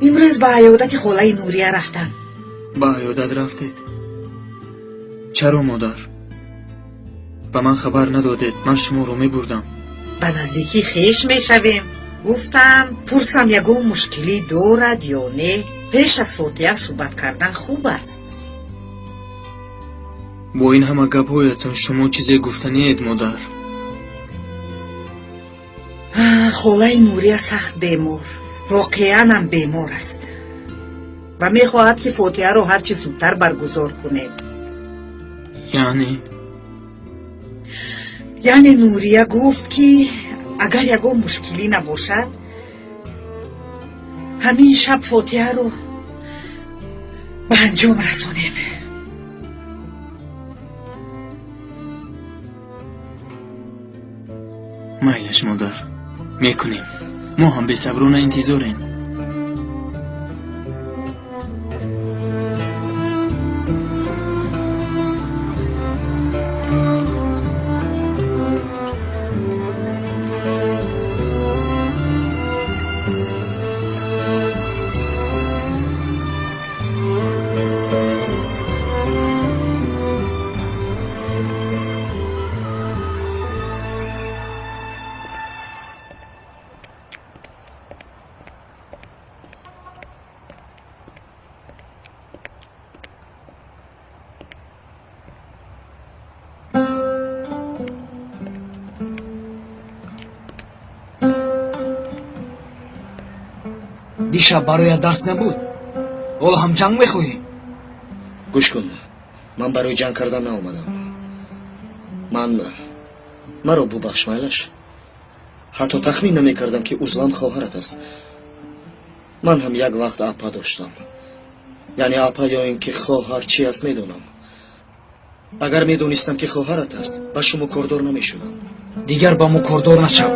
S13: имрӯз ба аёдати холаи Нурия рафтам.
S2: Ба аёдат рафтед? Чаро, модар? Ба ман хабар надодед, ман шуморо мебурдам.
S13: Ба наздикӣ хеш мешавем. Гуфтам, пурсам ягон мушкилӣ дорад ё не. Пеш аз фотиҳа суҳбат кардан хуб аст.
S2: Бо ин ҳама гапҳоятон шумо чизе гуфтаниед, модар?
S13: Холаи Нурия сахт бемор, воқеанам бемор аст ва мехоҳад, ки фотиҳаро ҳарчи зудтар баргузор кунем.
S2: Яъне?
S13: Яъне Нурия гуфт, ки агар ягон мушкилӣ набошад, ҳамин шаб фотиҳаро ба анҷом расонем.
S2: Майлаш, модар, мекунем. Мо ҳам бесаброна интизорем.
S5: Дишаб бароят дарс набуд, ҳоло ҳам ҷанг мехоҳӣ?
S4: Гӯш кун, ман барои ҷанг кардан наомадам. Ман маро бубахш, майлаш. Ҳатто тахмин намекардам, ки Узлам хоҳарат аст. Ман ҳам як вақт апа доштам. Яъне апа ё ин ки хоҳар чи аст медонам. Агар медонистам, ки хоҳарат аст, ба шумо кордор намешудам.
S5: Дигар ба мо кордор нашав.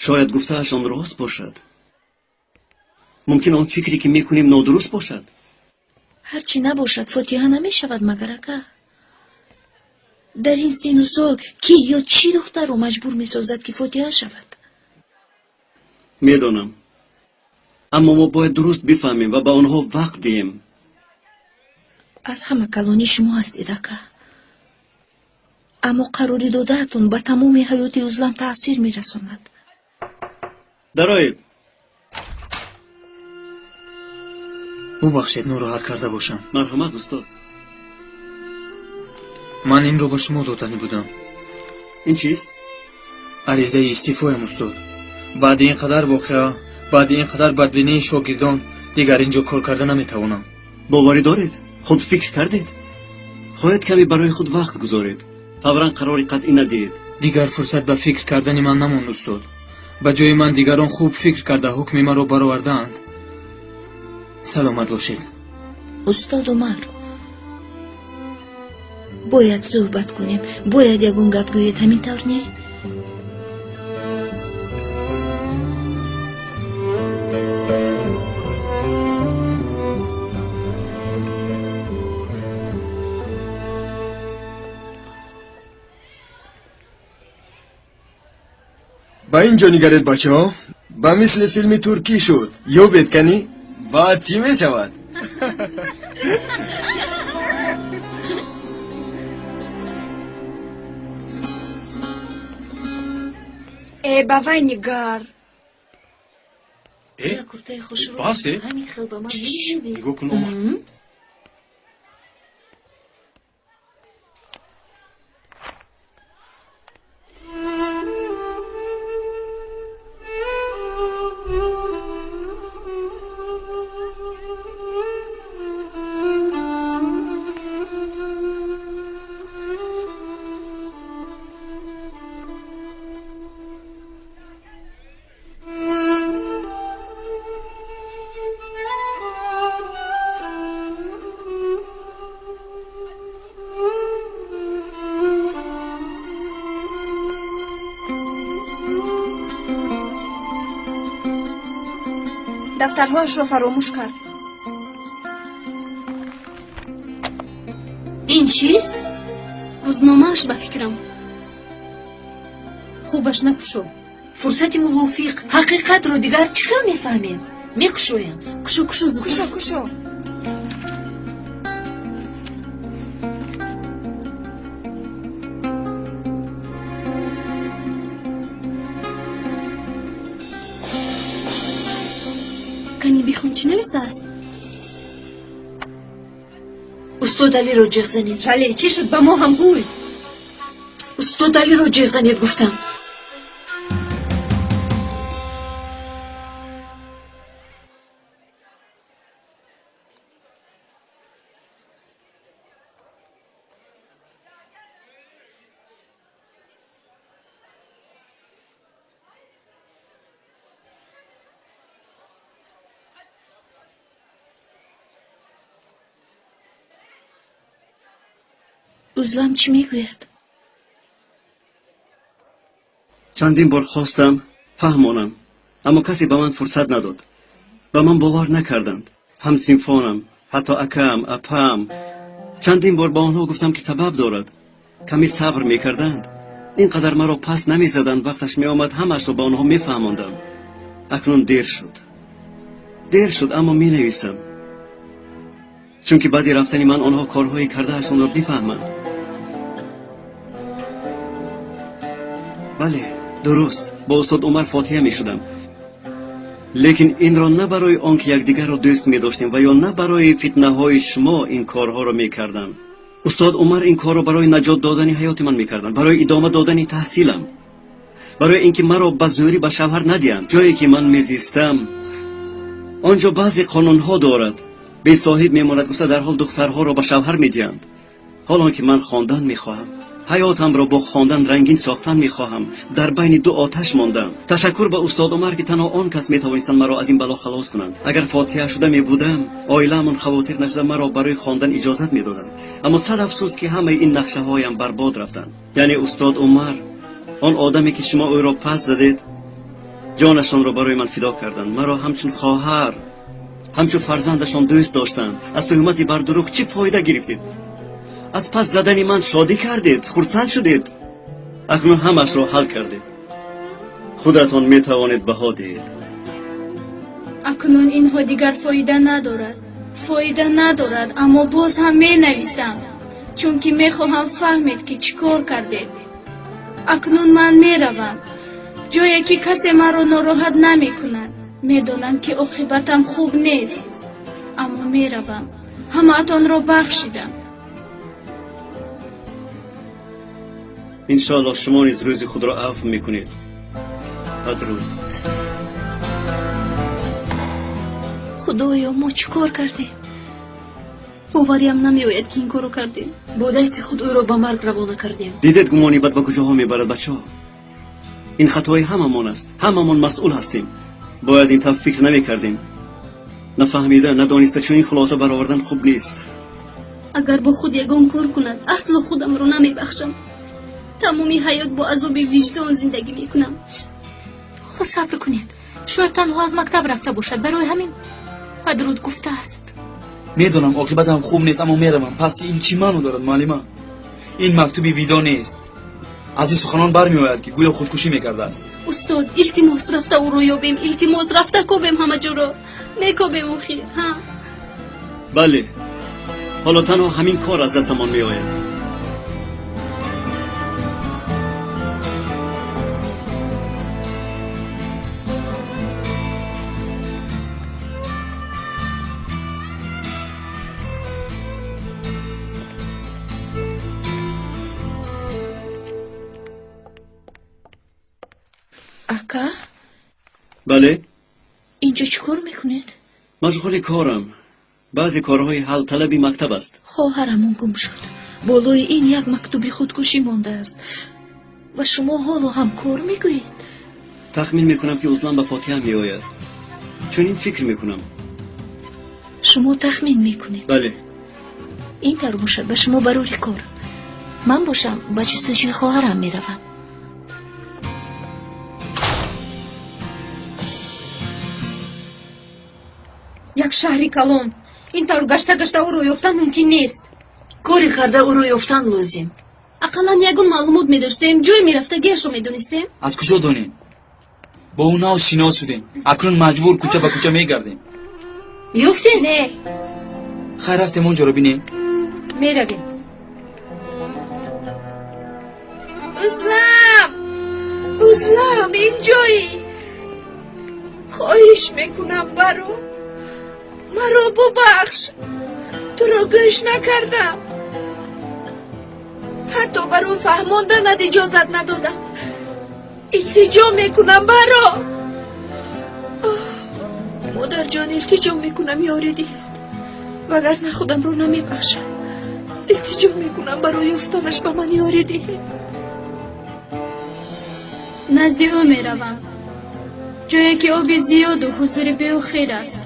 S1: Шояд гуфтааш он рост бошад. Мумкин он фикре ки мекунем нодуруст бошад.
S3: Ҳарчи набошад, фотиҳа намешавад, магар ака? Дар ин сину сол кӣ ё чӣ духтарро маҷбур месозад, ки фотиҳа шавад?
S1: Медонам, аммо мо бояд дуруст бифаҳмем ва ба онҳо вақт диҳем.
S3: Аз ҳама калонӣ шумо ҳастед, ака. Аммо қарори додаатон ба тамоми ҳаёти Узлам таъсир мерасонад.
S1: Дароед.
S2: Бубахшед, нороҳат карда бошам.
S1: Марҳамат, устод.
S2: Ман инро ба шумо доданӣ будам.
S1: Ин чист?
S2: Аризаи истеъфоям, устод. Баъди ин қадар воқеа, баъди ин қадар бадбинии шогирдон, дигар ин ҷо кор карда наметавонам.
S1: Боварӣ доред? Хуб фикр кардед? Хоҳед каме барои худ вақт гузоред. Фавран қарори қатъӣ надиҳед.
S2: Дигар фурсат ба фикр кардани ман намонд, устод. Ба ҷои ман дигарон хуб фикр карда ҳукми маро баровардаанд. Саломат бошед.
S3: Устод Умар, бояд суҳбат кунем, бояд ягон гап гӯед, ҳамин тавр не?
S9: Ба ин ҷо нигаред, бачаҳо, ба мисли филми туркӣ шуд. Ёбед, канӣ, баъд чӣ мешавад?
S6: Э, ба вай нигар.
S10: Э,
S3: Куртаи хушрӯ.
S10: Басе.
S3: Ҳамин хел ба ман мезебӣ.
S10: Нигоҳ кун, омад.
S6: Дафтарҳояшро фаромӯш кард.
S14: Ин чист?
S15: Рӯзномааш, ба фикрам. Хубаш накушо.
S12: Фурсати мувофиқ. Ҳақиқатро дигар чӣ хел мефаҳмем? Мекушоям.
S15: Кушо, кушо, зуд.
S6: Кушо, кушо.
S15: Кани бихон, чӣ нависааст?
S12: Устод Алиро ҷеғ занед.
S15: Жале, чӣ шуд, ба мо ҳам гӯй.
S12: Устод Алиро ҷеғ занед, гуфтам.
S3: Узлам чӣ мегӯяд?
S1: Чандин бор хостам фаҳмонам, аммо касе ба ман фурсат надод. Ба ман бовар накарданд. Ҳамсинфонам, ҳатто акам, апаам. Чандин бор ба онҳо гуфтам, ки сабаб дорад. Каме сабр мекарданд. Ин қадар маро пас намезаданд. Вақташ меомад, ҳамаашро ба онҳо мефаҳмондам. Акнун дер шуд. Дер шуд, аммо менависам. Чунки баъди рафтани ман онҳо корҳои кардаашонро бифаҳманд. Бале, дуруст, бо устод Умар фотиҳа мешудам. Лекин инро на барои он ки якдигарро дӯст медоштем ва ё на барои фитнаҳои шумо ин корҳоро мекардам. Устод Умар ин корро барои наҷот додани ҳаёти ман мекарданд, барои идома додани таҳсилам, барои ин ки маро ба зӯрӣ ба шавҳар надиҳанд. Ҷое ки ман мезистам, он ҷо баъзе қонунҳо дорад. Бесоҳиб мемонад гуфта дарҳол духтарҳоро ба шавҳар медиҳанд. Ҳолон ки ман хондан мехоҳам, ҳаётамро бо хондан рангин сохтан мехоҳам. Дар байни ду оташ мондам. Ташаккур ба устод Умар, ки танҳо он кас метавонистанд маро аз ин бало халос кунанд. Агар фотиҳа шуда мебудам, оилаамон хавотир нашуда маро барои хондан иҷозат медоданд. Аммо сад афсӯс, ки ҳамаи ин нақшаҳоям барбод рафтанд. Яъне устод Умар, он одаме ки шумо ӯро пас задед, ҷонашонро барои ман фидо карданд. Маро ҳамчун хоҳар, ҳамчун фарзандашон дӯст доштанд. Аз туҳмати бардурӯғ чӣ фоида гирифтед? Аз пас задани ман шодӣ кардед, хурсанд шудед. Акнун ҳамаашро ҳал кардед. Худатон метавонед баҳо диҳед.
S6: Акнун инҳо дигар фоида надорад. Фоида надорад, аммо боз ҳам менависам, чунки мехоҳам фаҳмед, ки чӣ кор кардед. Акнун ман меравам ҷое ки касе маро нороҳат намекунад. Медонам, ки оқибатам хуб нест, аммо меравам. Ҳамаатонро бахшидам.
S1: Иншоаллоҳ, шумо низ рӯзи худро афв мекунед. Падруд.
S3: Худоё, мо чӣ кор кардем?
S15: Бовариам намеояд, ки ин корро кардем.
S12: Бо дасти худ ӯро ба марг равона кардем.
S1: Дидед, гумони бад ба куҷоҳо мебарад, бачаҳо? Ин хатои ҳамамон аст. Ҳамамон масъул ҳастем. Бояд ин тавр фикр намекардем. Нафаҳмида, надониста чунин хулоса баровардан хуб нест.
S15: Агар бо худ ягон кор кунад, асло худамро намебахшам. Тамоми ҳаёт бо азоби виҷдон зиндагӣ мекунам.
S14: Ҳо, сабр кунед, шояд танҳо аз мактаб рафта бошад, барои ҳамин падруд гуфтааст.
S16: Медонам, оқибатам хуб нест, аммо меравам. Пас ин чӣ маъно дорад, муаллима? Ин мактуби видо нест. Аз ин суханон бармеояд, ки гӯё худкушӣ мекардааст.
S15: Устод, илтимос, рафта ӯро ёбем. Илтимос, рафта кобем ҳама ҷоро. Мекобем охир, ҳа?
S1: Бале, ҳоло танҳо ҳамин кор аз дастамон меояд.
S3: Ака?
S19: Бале.
S3: Инҷо чӣ кор мекунед?
S19: Машғули корам. Баъзе корҳои ҳалталаби мактаб аст.
S3: Хоҳарамон гум шуд. Болои ин як мактуби худкушӣ мондааст. Ва шумо ҳоло ҳам кор мегӯед?
S19: Тахмин мекунам, ки Узлам ба фотиҳа меояд. Чунин фикр мекунам.
S3: Шумо тахмин мекунед?
S19: Бале.
S3: Ин тавр бошад, ба шумо барори кор. Ман бошам, ба ҷустуҷӯи хоҳарам меравам.
S15: Як шаҳри калон. Ин тавр гашта гашта ӯро ёфтан мумкин нест.
S12: Коре карда ӯро ёфтан лозим.
S15: Ақаллан ягон маълумот медоштем, ҷое мерафтагиашро медонистем.
S16: Аз куҷо донем? Бо ӯ нав шинос шудем. Акнун маҷбур кӯча ба кӯча мегардем.
S12: Ёфтед?
S15: Не.
S16: Хайр, рафтем он ҷоро бинем.
S15: Меравем.
S3: Узлам! Узлам, инҷоӣ! Хоҳиш мекунам, баро. Маро бубахш. Туро гӯш накардам. Ҳатто барои фаҳмонданат иҷозат надодам. Илтиҷо мекунам, баро. Модарҷон, илтиҷо мекунам, ёрӣ диҳед. Вагарна худамро намебахшам. Илтиҷо мекунам, барои ёфтанаш ба ман ёрӣ диҳед.
S15: Назди ӯ меравам, ҷое ки оби зиёду ҳузури беохир аст.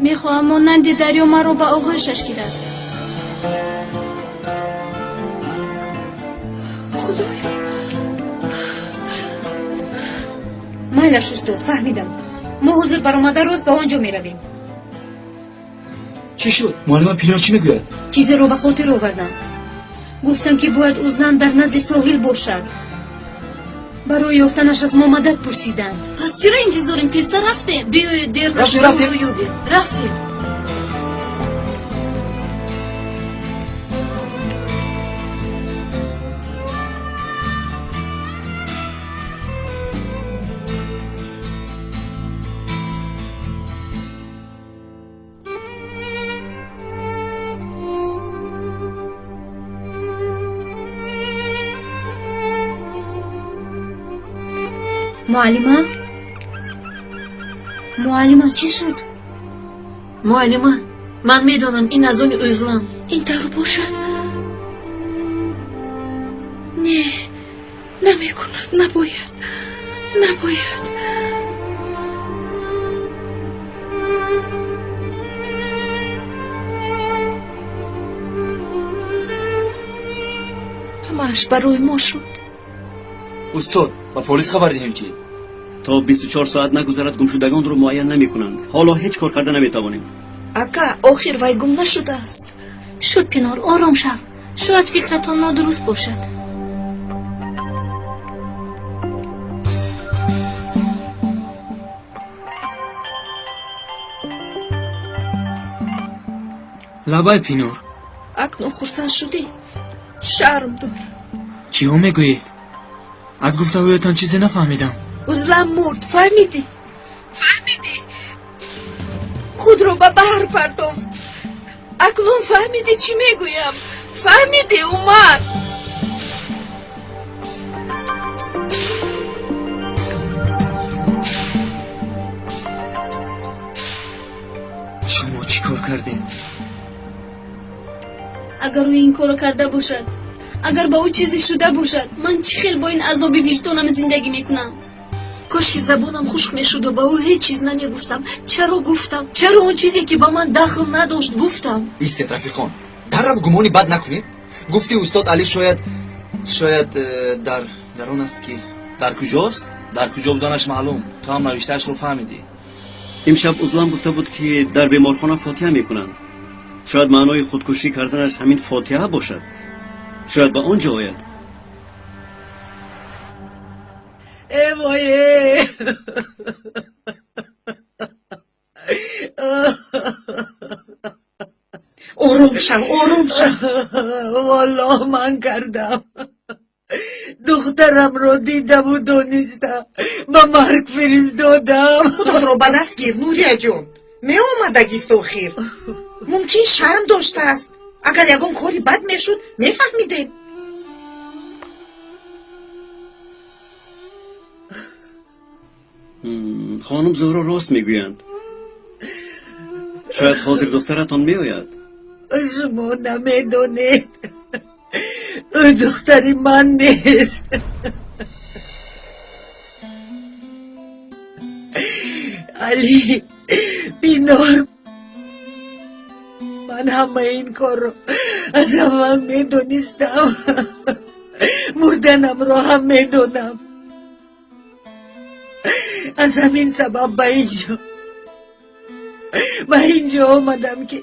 S15: Мехоҳам монанди дарё маро ба оғӯшаш гирад.
S3: Худоё!
S20: Майлаш, устод, фаҳмидам. Мо ҳозир баромада рост ба он ҷо меравем.
S16: Чӣ шуд? Муаллима Пинор чӣ мегӯяд?
S20: Чизеро ба хотир овардам. Гуфтам, ки бояд Узлам дар назди соҳил бошад. Барои ёфтанаш аз мо мадад пурсиданд.
S15: Пас чаро интизорем? Тезтар рафтем.
S12: Биёед, дер
S16: Рафтем, рафтем.
S12: ёбем. Рафтем.
S20: Муаллима, муаллима, чӣ шуд?
S12: Муаллима, ман медонам, ин аз они Узлам.
S3: Ин тавр бошад? Не, намекунад, набояд, набояд. Ҳамааш барои мо шуд.
S16: Устод, ба полис хабар диҳем чӣ?
S19: То 24 соат нагузарад, гумшудагонро муайян намекунанд. Ҳоло ҳеҷ кор карда наметавонем.
S3: Ака, охир вай гум нашудааст.
S15: Шуд, Пинор, ором шав. Шояд фикратон нодуруст бошад.
S2: Лабай, Пинор.
S3: Акнун хурсанд шудӣ? Шарм дорам.
S2: Чиҳо мегӯед? Аз гуфтаҳоятон чизе нафаҳмидам.
S3: Узлам мурд, фаҳмидӣ? Фаҳмидӣ? Худро ба баҳр партофт. Акнун фаҳмидӣ, чӣ мегӯям? Фаҳмидӣ, Умар?
S2: Шумо чӣ кор кардед?
S15: Агар ӯ ин корро карда бошад, агар ба ӯ чизе шуда бошад, ман чӣ хел бо ин азоби виҷдонам зиндагӣ мекунам?
S12: Кошки забонам хушк мешуду ба ӯ ҳеҷ чиз намегуфтам. Чаро гуфтам? Чаро он чизе, ки ба ман дахл надошт, гуфтам?
S8: Истед, рафиқон, даррав гумони бад накунед. Гуфти устод Алӣ шояд дар он аст, ки
S16: Дар куҷост? Дар куҷо буданаш маълум. Ту ҳам навиштаашро фаҳмидӣ.
S19: Имшаб Узлам гуфта буд, ки дар беморхона фотиҳа мекунанд. Шояд маънои худкушӣ карданаш ҳамин фотиҳа бошад. Шояд ба он ҷо ояд.
S13: Э вое!
S3: Ором шав, ором шав.
S13: Валлоҳ, ман кардам. Духтарамро дидаму дониста ба марг фиристодам. Худатро ба даст гир, Нурияҷон. Меомадагист охир. Мумкин, шарм доштааст. Агар ягон кори бад мешуд, мефаҳмидем.
S19: Хонум Зуҳро рост мегӯянд. Шояд ҳозир духтаратон меояд.
S13: Шумо намедонед. Ӯ духтари ман нест. Алӣ, бинор, ман ҳамаи ин корро аз аввал медонистам. Мурданамро ҳам медонам. Аз ҳамин сабаб ба инҷо омадам ки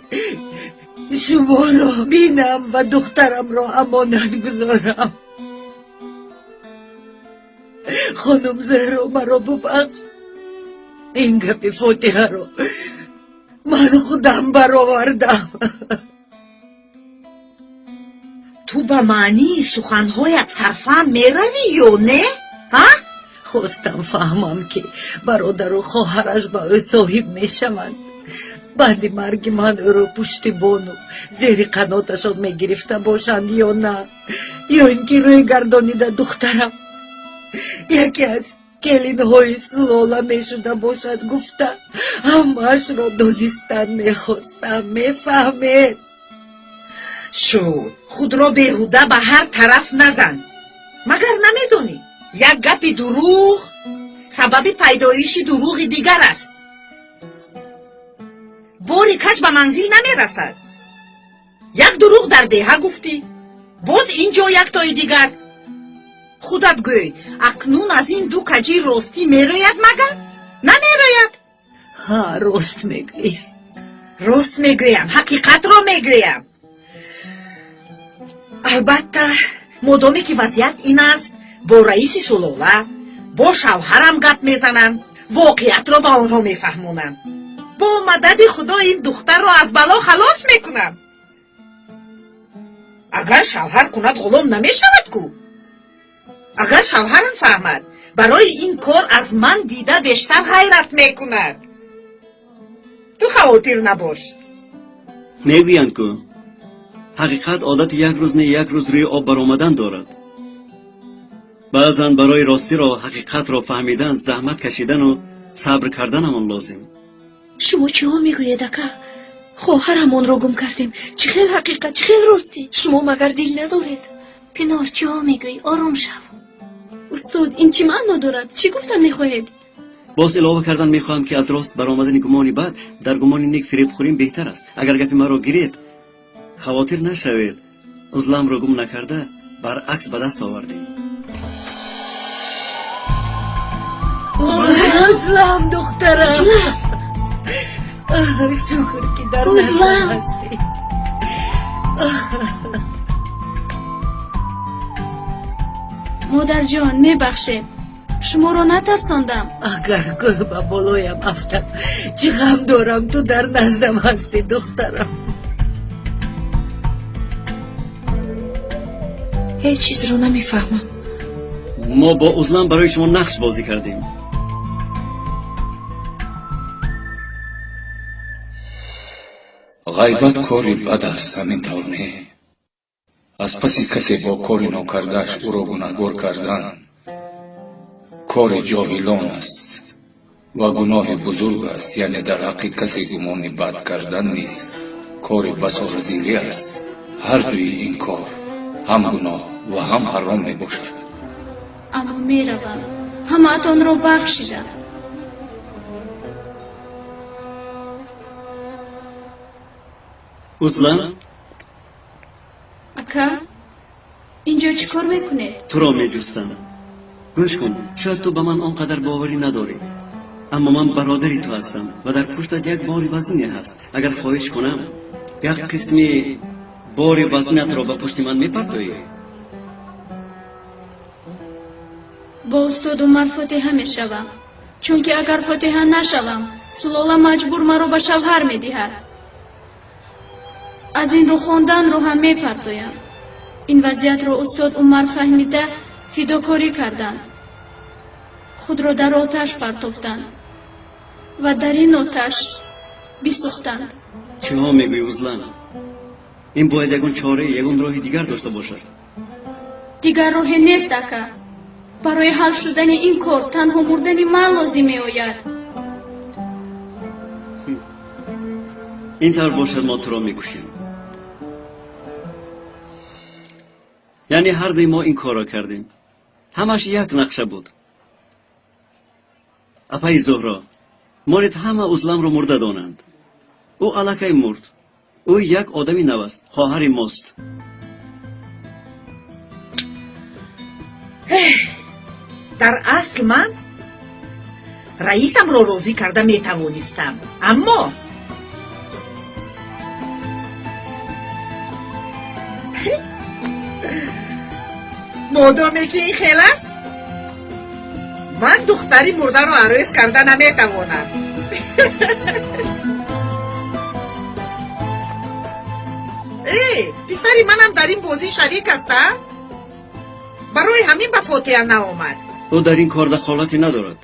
S13: шуморо бинам ва духтарамро амонат гузорам. Хонум Зуҳро, маро бубахш. Ин гапи фотиҳаро ман худам баровардам. Ту ба маънии суханҳоят сарфаҳм меравӣ ё не? Ҳа? Хостам фаҳмам ки бародару хоҳараш ба ӯ соҳиб мешаванд. Баъди марги ман ӯро пуштибону зери қаноташон мегирифта бошанд ё на, ё ин ки рӯй гардонида духтарам яке аз келинҳои сулола мешуда бошад гуфта ҳамаашро донистан мехостам. Мефаҳмед? Шуд, худро беҳуда ба ҳар тараф назан. Магар намедонӣ як гапи дурӯғ сабаби пайдоиши дурӯғи дигар аст? Бори каҷ ба манзил намерасад. Як дурӯғ дар деҳа гуфтӣ, боз ин ҷо яктои дигар. Худат гӯй, акнун аз ин ду каҷи ростӣ мерояд магар? Намерояд? Ҳа, рост мегӯӣ. Рост мегӯям, ҳақиқатро мегӯям. Албатта, модоме ки вазъият ин аст, бо раиси сулола, бо шавҳарам гап мезанам, воқеатро ба онҳо мефаҳмонам. Бо мадади худо ин духтарро аз бало халос мекунам. Агар шавҳар кунад ғулом намешавад ку? Агар шавҳарам фаҳмад, барои ин кор аз ман дида бештар ғайрат мекунад. Ту хавотир набош.
S19: Мегӯянд ку ҳақиқат одати як рӯз не як рӯз рӯи об баромадан дорад. Баъзан барои ростиро, ҳақиқатро фаҳмидан, заҳмат кашидану сабр карданамон лозим.
S3: Шумо чиҳо мегӯед, ака? Хоҳарамонро гум кардем. Чӣ хел ҳақиқат, чӣ хел ростӣ? Шумо магар дил надоред?
S15: Пинор, чиҳо мегӯӣ? Ором шав. Устод, ин чӣ маъно дорад? Чӣ гуфтан мехоҳед?
S19: Боз илова кардан мехоҳам ки аз рост баромадани гумони бад дар гумони нек фиребхӯрим беҳтар аст. Агар гапи маро гиред, хавотир нашавед. Узламро гум накарда, баръакс ба даст овардем.
S13: Узлам, духтарам. Шукр ки дар наздам ҳастӣ.
S15: Модарҷон, мебахшед, шуморо натарсондам.
S13: Агар кӯҳ ба болоям афтад, чӣ ғам дорам, ту дар наздам ҳастӣ, духтарам.
S3: Ҳеҷ чизро намефаҳмам.
S19: Мо бо узлам барои шумо нақш бозӣ кардем.
S18: Ғайбат кори бад аст, ҳамин тавр не? Аз паси касе бо кори нокардааш ӯро гунаҳгор кардан кори ҷоҳилон аст ва гуноҳи бузург аст. Яъне дар ҳаққи касе гумони бад кардан низ кори басо разилӣ аст. Ҳар дуи ин кор ҳам гуноҳ ва ҳам ҳаром мебошад.
S15: Аммо меравам, ҳамаатонро бахшидам.
S19: Узлам?
S15: Ака, инҷо чӣ кор мекунед?
S19: Туро меҷустам. Гӯш кун, шояд ту ба ман он қадар боварӣ надорӣ, аммо ман бародари ту ҳастам ва дар пуштат як бори вазнине ҳаст. Агар хоҳиш кунам, як қисми бори вазнинатро ба пушти ман мепартоӣ?
S15: Бо устод Умар фотиҳа мешавам, чунки агар фотиҳа нашавам, сулола маҷбур маро ба шавҳар медиҳад. Аз ин рӯ хонданро ҳам мепартоям. Ин вазъиятро устод Умар фаҳмида фидокорӣ карданд, худро дар оташ партофтанд ва дар ин оташ бисӯхтанд.
S19: Чиҳо мегӯӣ, Узлам? Ин бояд ягон чорае, ягон роҳи дигар дошта бошад.
S15: Дигар роҳе нест, ака. Барои ҳал шудани ин кор танҳо мурдани ман лозим меояд.
S19: Ин тавр бошад, мо туро мекушем. Яъне ҳардуи мо ин корро кардем. Ҳамаш як нақша буд. Апаи Зуҳро, монед ҳама Узламро мурда донанд. Ӯ аллакай мурд. Ӯ як одами нав аст, хоҳари мост.
S13: Дар асл ман раисамро розӣ карда метавонистам, аммо модоме ки ин хел аст, ман духтари мурдаро арӯс карда наметавонам. Э, писари манам дар ин бозӣ шарик аст, а? Барои ҳамин ба фотиҳа наомад.
S19: Ӯ дар ин кор дахолате надорад.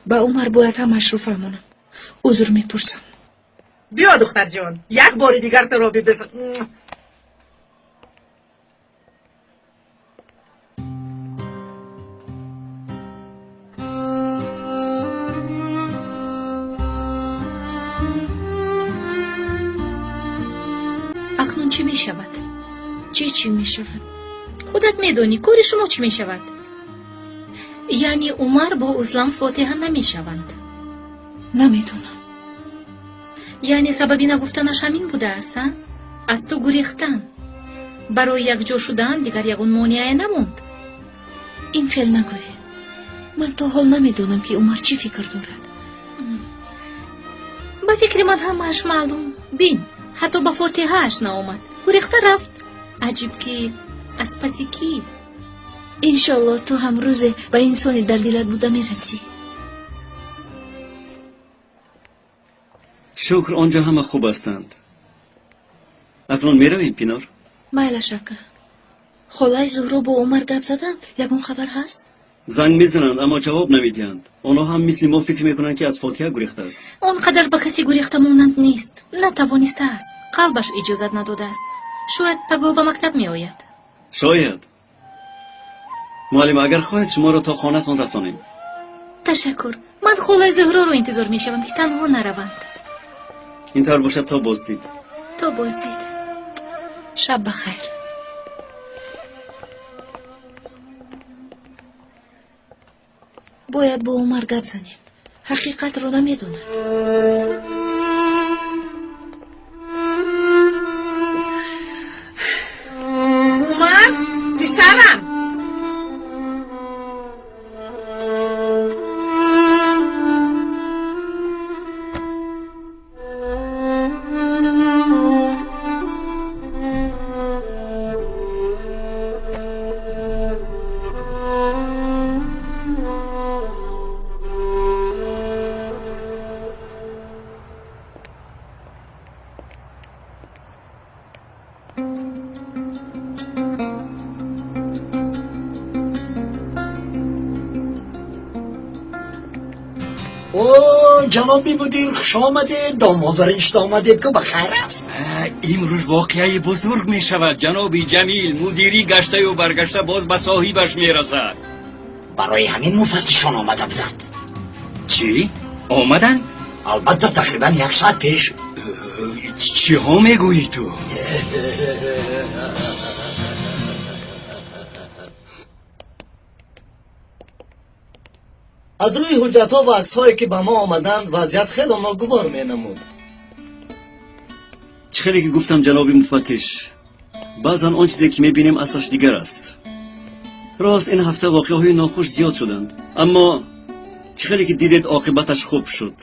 S3: Ба Умар бояд ҳамашро фаҳмонам. Узр мепурсам.
S13: Биё, духтарҷон, як бори дигар туро бибӯсам.
S14: Акнун чӣ мешавад?
S3: Чӣ чӣ мешавад?
S14: Худат медонӣ, кори шумо чӣ мешавад? Яъне Умар бо Узлам фотиҳа намешаванд?
S3: Намедонам.
S14: Яъне сабаби нагуфтанаш ҳамин будааст, а? Аз ту гурехтан. Барои якҷо шудан дигар ягон монеае намонд.
S3: Ин хел нагӯй. Ман то ҳол намедонам, ки Умар чӣ фикр дорад.
S14: Ба фикри ман ҳамааш маълум. Бин, ҳатто ба фотиҳааш наомад. Гурехта рафт. Аҷиб, ки аз паси кӣ?
S3: Иншоалло, ту ҳам рӯзе ба инсоне дар дилат буда мерасӣ.
S19: Шукр, он ҷо ҳама хуб ҳастанд. Акнун меравем, Пинор?
S3: Майлаш, ака. Холаи Зуҳро бо Умар гап заданд? Ягон хабар ҳаст?
S19: Занг мезананд, аммо ҷавоб намедиҳанд. Онҳо ҳам мисли мо фикр мекунанд, ки аз фотиҳа гурехтааст.
S14: Он қадар ба касе гурехта монанд нест. Натавонистааст. Қалбаш иҷозат надодааст. Шояд пагоҳ ба мактаб меояд.
S19: Шояд. Муаллим, агар хоҳед, шуморо то хонатон расонем.
S14: Ташаккур. Ман холаи Зуҳроро интизор мешавам, ки танҳо нараванд.
S19: Ин тавр бошад, то боздид.
S14: То боздид.
S3: Шаб ба хайр. Бояд бо Умар гап занем. Ҳақиқатро намедонад.
S13: Умар, писарам.
S1: Ҷаноби мудир, хуш омадед. Домодро ишта омадед, ку ба хайр аст.
S7: Имрӯз воқеаи бузург мешавад, ҷаноби Ҷамил. Мудирӣ гаштаю баргашта боз ба соҳибаш мерасад.
S1: Барои ҳамин муфаттишон омада буданд.
S7: Чӣ, омаданд?
S1: Албатта, тақрибан як соат пеш.
S7: Чиҳо мегӯӣ ту?
S8: Аз рӯи ҳуҷҷатҳо ва аксҳое, ки ба мо омаданд, вазъият хело ногувор менамуд.
S19: Чӣ хеле ки гуфтам, ҷаноби муфаттиш, баъзан он чизе, ки мебинем, аслаш дигар аст. Рост, ин ҳафта воқеаҳои нохуш зиёд шуданд, аммо чӣ хеле ки дидед, оқибаташ хуб шуд.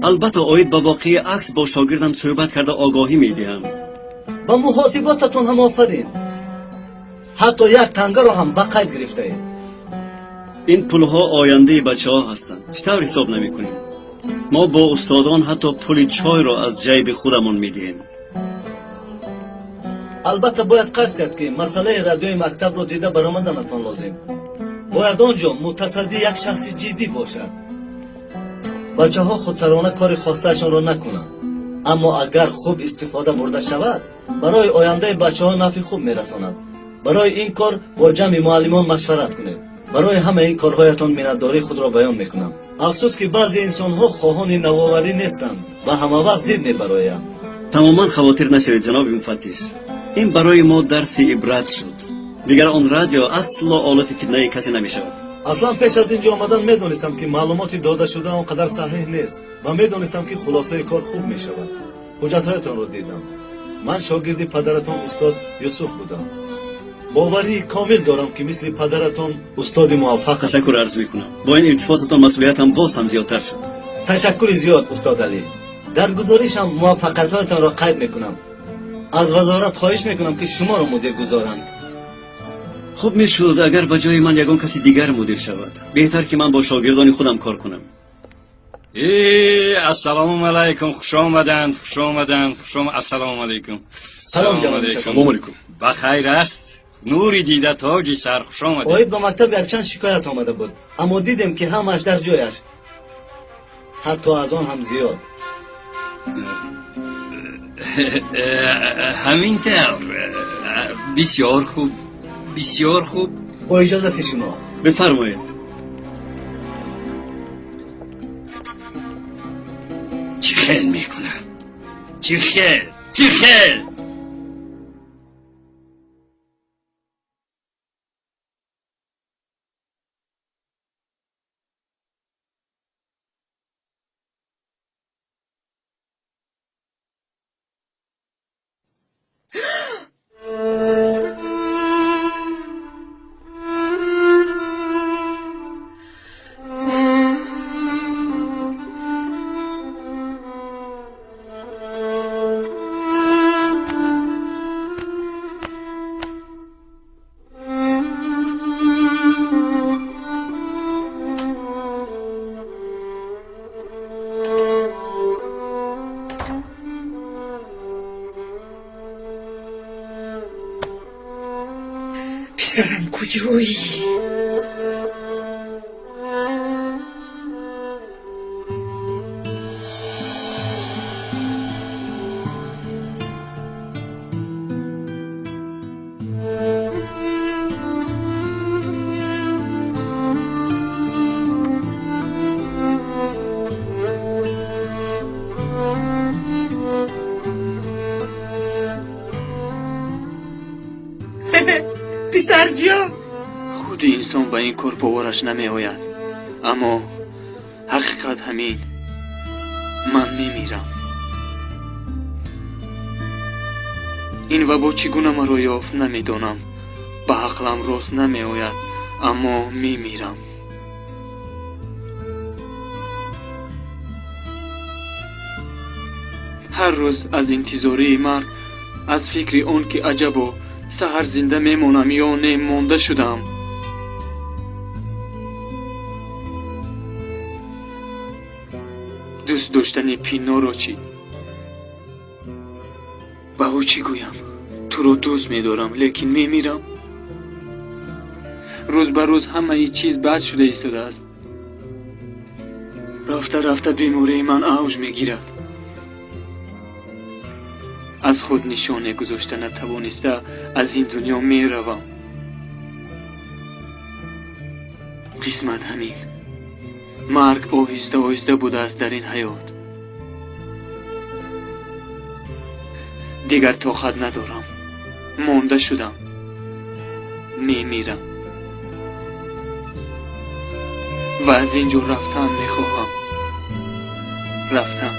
S19: Албатта, оид ба воқеаи акс бо шогирдам суҳбат карда огоҳӣ медиҳам.
S8: Ба муҳосиботатон ҳам офарин. Ҳатто як тангаро ҳам ба қайд гирифтаед.
S19: Ин пулҳо ояндаи бачаҳо ҳастанд. Чӣ тавр ҳисоб намекунем? Мо бо устодон ҳатто пули чойро аз ҷайби худамон медиҳем.
S8: Албатта, бояд қайд кард, ки масъалаи радиои мактабро дида баромаданатон лозим. Бояд он ҷо мутасаддӣ як шахси ҷиддӣ бошад. Бачаҳо худсарона кори хостаашонро накунанд, аммо агар хуб истифода бурда шавад, барои ояндаи бачаҳо нафъи хуб мерасонад. Барои ин кор бо ҷамъи муаллимон машварат кунед. Барои ҳамаи ин корҳоятон миннатдории худро баён мекунам. Афсӯс ки баъзе инсонҳо хоҳони навоварӣ нестанд ва ҳамавақт зид мебароянд.
S19: Тамоман хавотир нашавед, ҷаноби муфаттиш. Ин барои мо дарси ибрат шуд. Дигар он радио асло олати фитнаи касе намешавад.
S8: Аслан пеш аз ин ҷо омадан медонистам, ки маълумоти додашуда он қадар саҳеҳ нест ва медонистам, ки хулосаи кор хуб мешавад. Ҳуҷҷатҳоятонро дидам. Ман шогирди падаратон устод Юсуф будам. Боварии комил дорам, ки мисли падаратон устоди муваффақ.
S19: Ташаккур арз мекунам. Бо ин илтифотатон масъулиятам боз ҳам зиёдтар шуд.
S8: Ташаккури зиёд, устод Алӣ. Дар гузоришам муваффақиятҳоятонро қайд мекунам. Аз вазорат хоҳиш мекунам, ки шуморо мудир гузоранд.
S19: Хуб мешуд, агар ба ҷои ман ягон каси дигар мудир шавад. Беҳтар ки ман бо шогирдони худам кор кунам.
S7: Ассалому алайкум, хуш омаданд, хуш омаданд, хуш ом... Ассалому алайкум.
S8: Салом, ҷаноби Шафиқ.
S9: Салому алайкум.
S7: Ба хайр аст? Нури дида, тоҷи сар, хуш омадед.
S8: Оид ба мактаб якчанд шикоят омада буд, аммо дидем, ки ҳамааш дар ҷояш, ҳатто аз он ҳам зиёд.
S7: Ҳамин тавр. Бисёр хуб, бисёр хуб.
S8: Бо иҷозати шумо.
S19: Бифармоед.
S7: Чӣ хел мекунад? Чӣ хел? Чӣ хел?
S13: Писарам куҷоӣ? Писарҷон,
S2: Худи инсон ба ин кор бовараш намеояд, аммо ҳақиқат ҳамин. Ман мемирам. Ин вабо чӣ гуна маро ёфт, намедонам. Ба ақлам рост намеояд, аммо мемирам. Ҳар рӯз аз интизории марг, аз фикри он ки аҷабо саҳар зинда мемонам ё не, монда шудам. Дӯст доштани Пиноро чӣ? Ба ӯ чӣ гӯям? Туро дӯст медорам, лекин мемирам. Рӯз ба рӯз ҳамаи чиз бад шуда истодааст. Рафта рафта бемории ман авҷ мегирад. Аз худ нишоне гузошта натавониста аз ин дунё меравам. Қисмат ҳамин. Марг оҳиста оҳиста будааст дар ин ҳаёт. Дигар тоқат надорам. Монда шудам. Мемирам. Ва аз ин ҷо рафтан мехоҳам. Рафтан.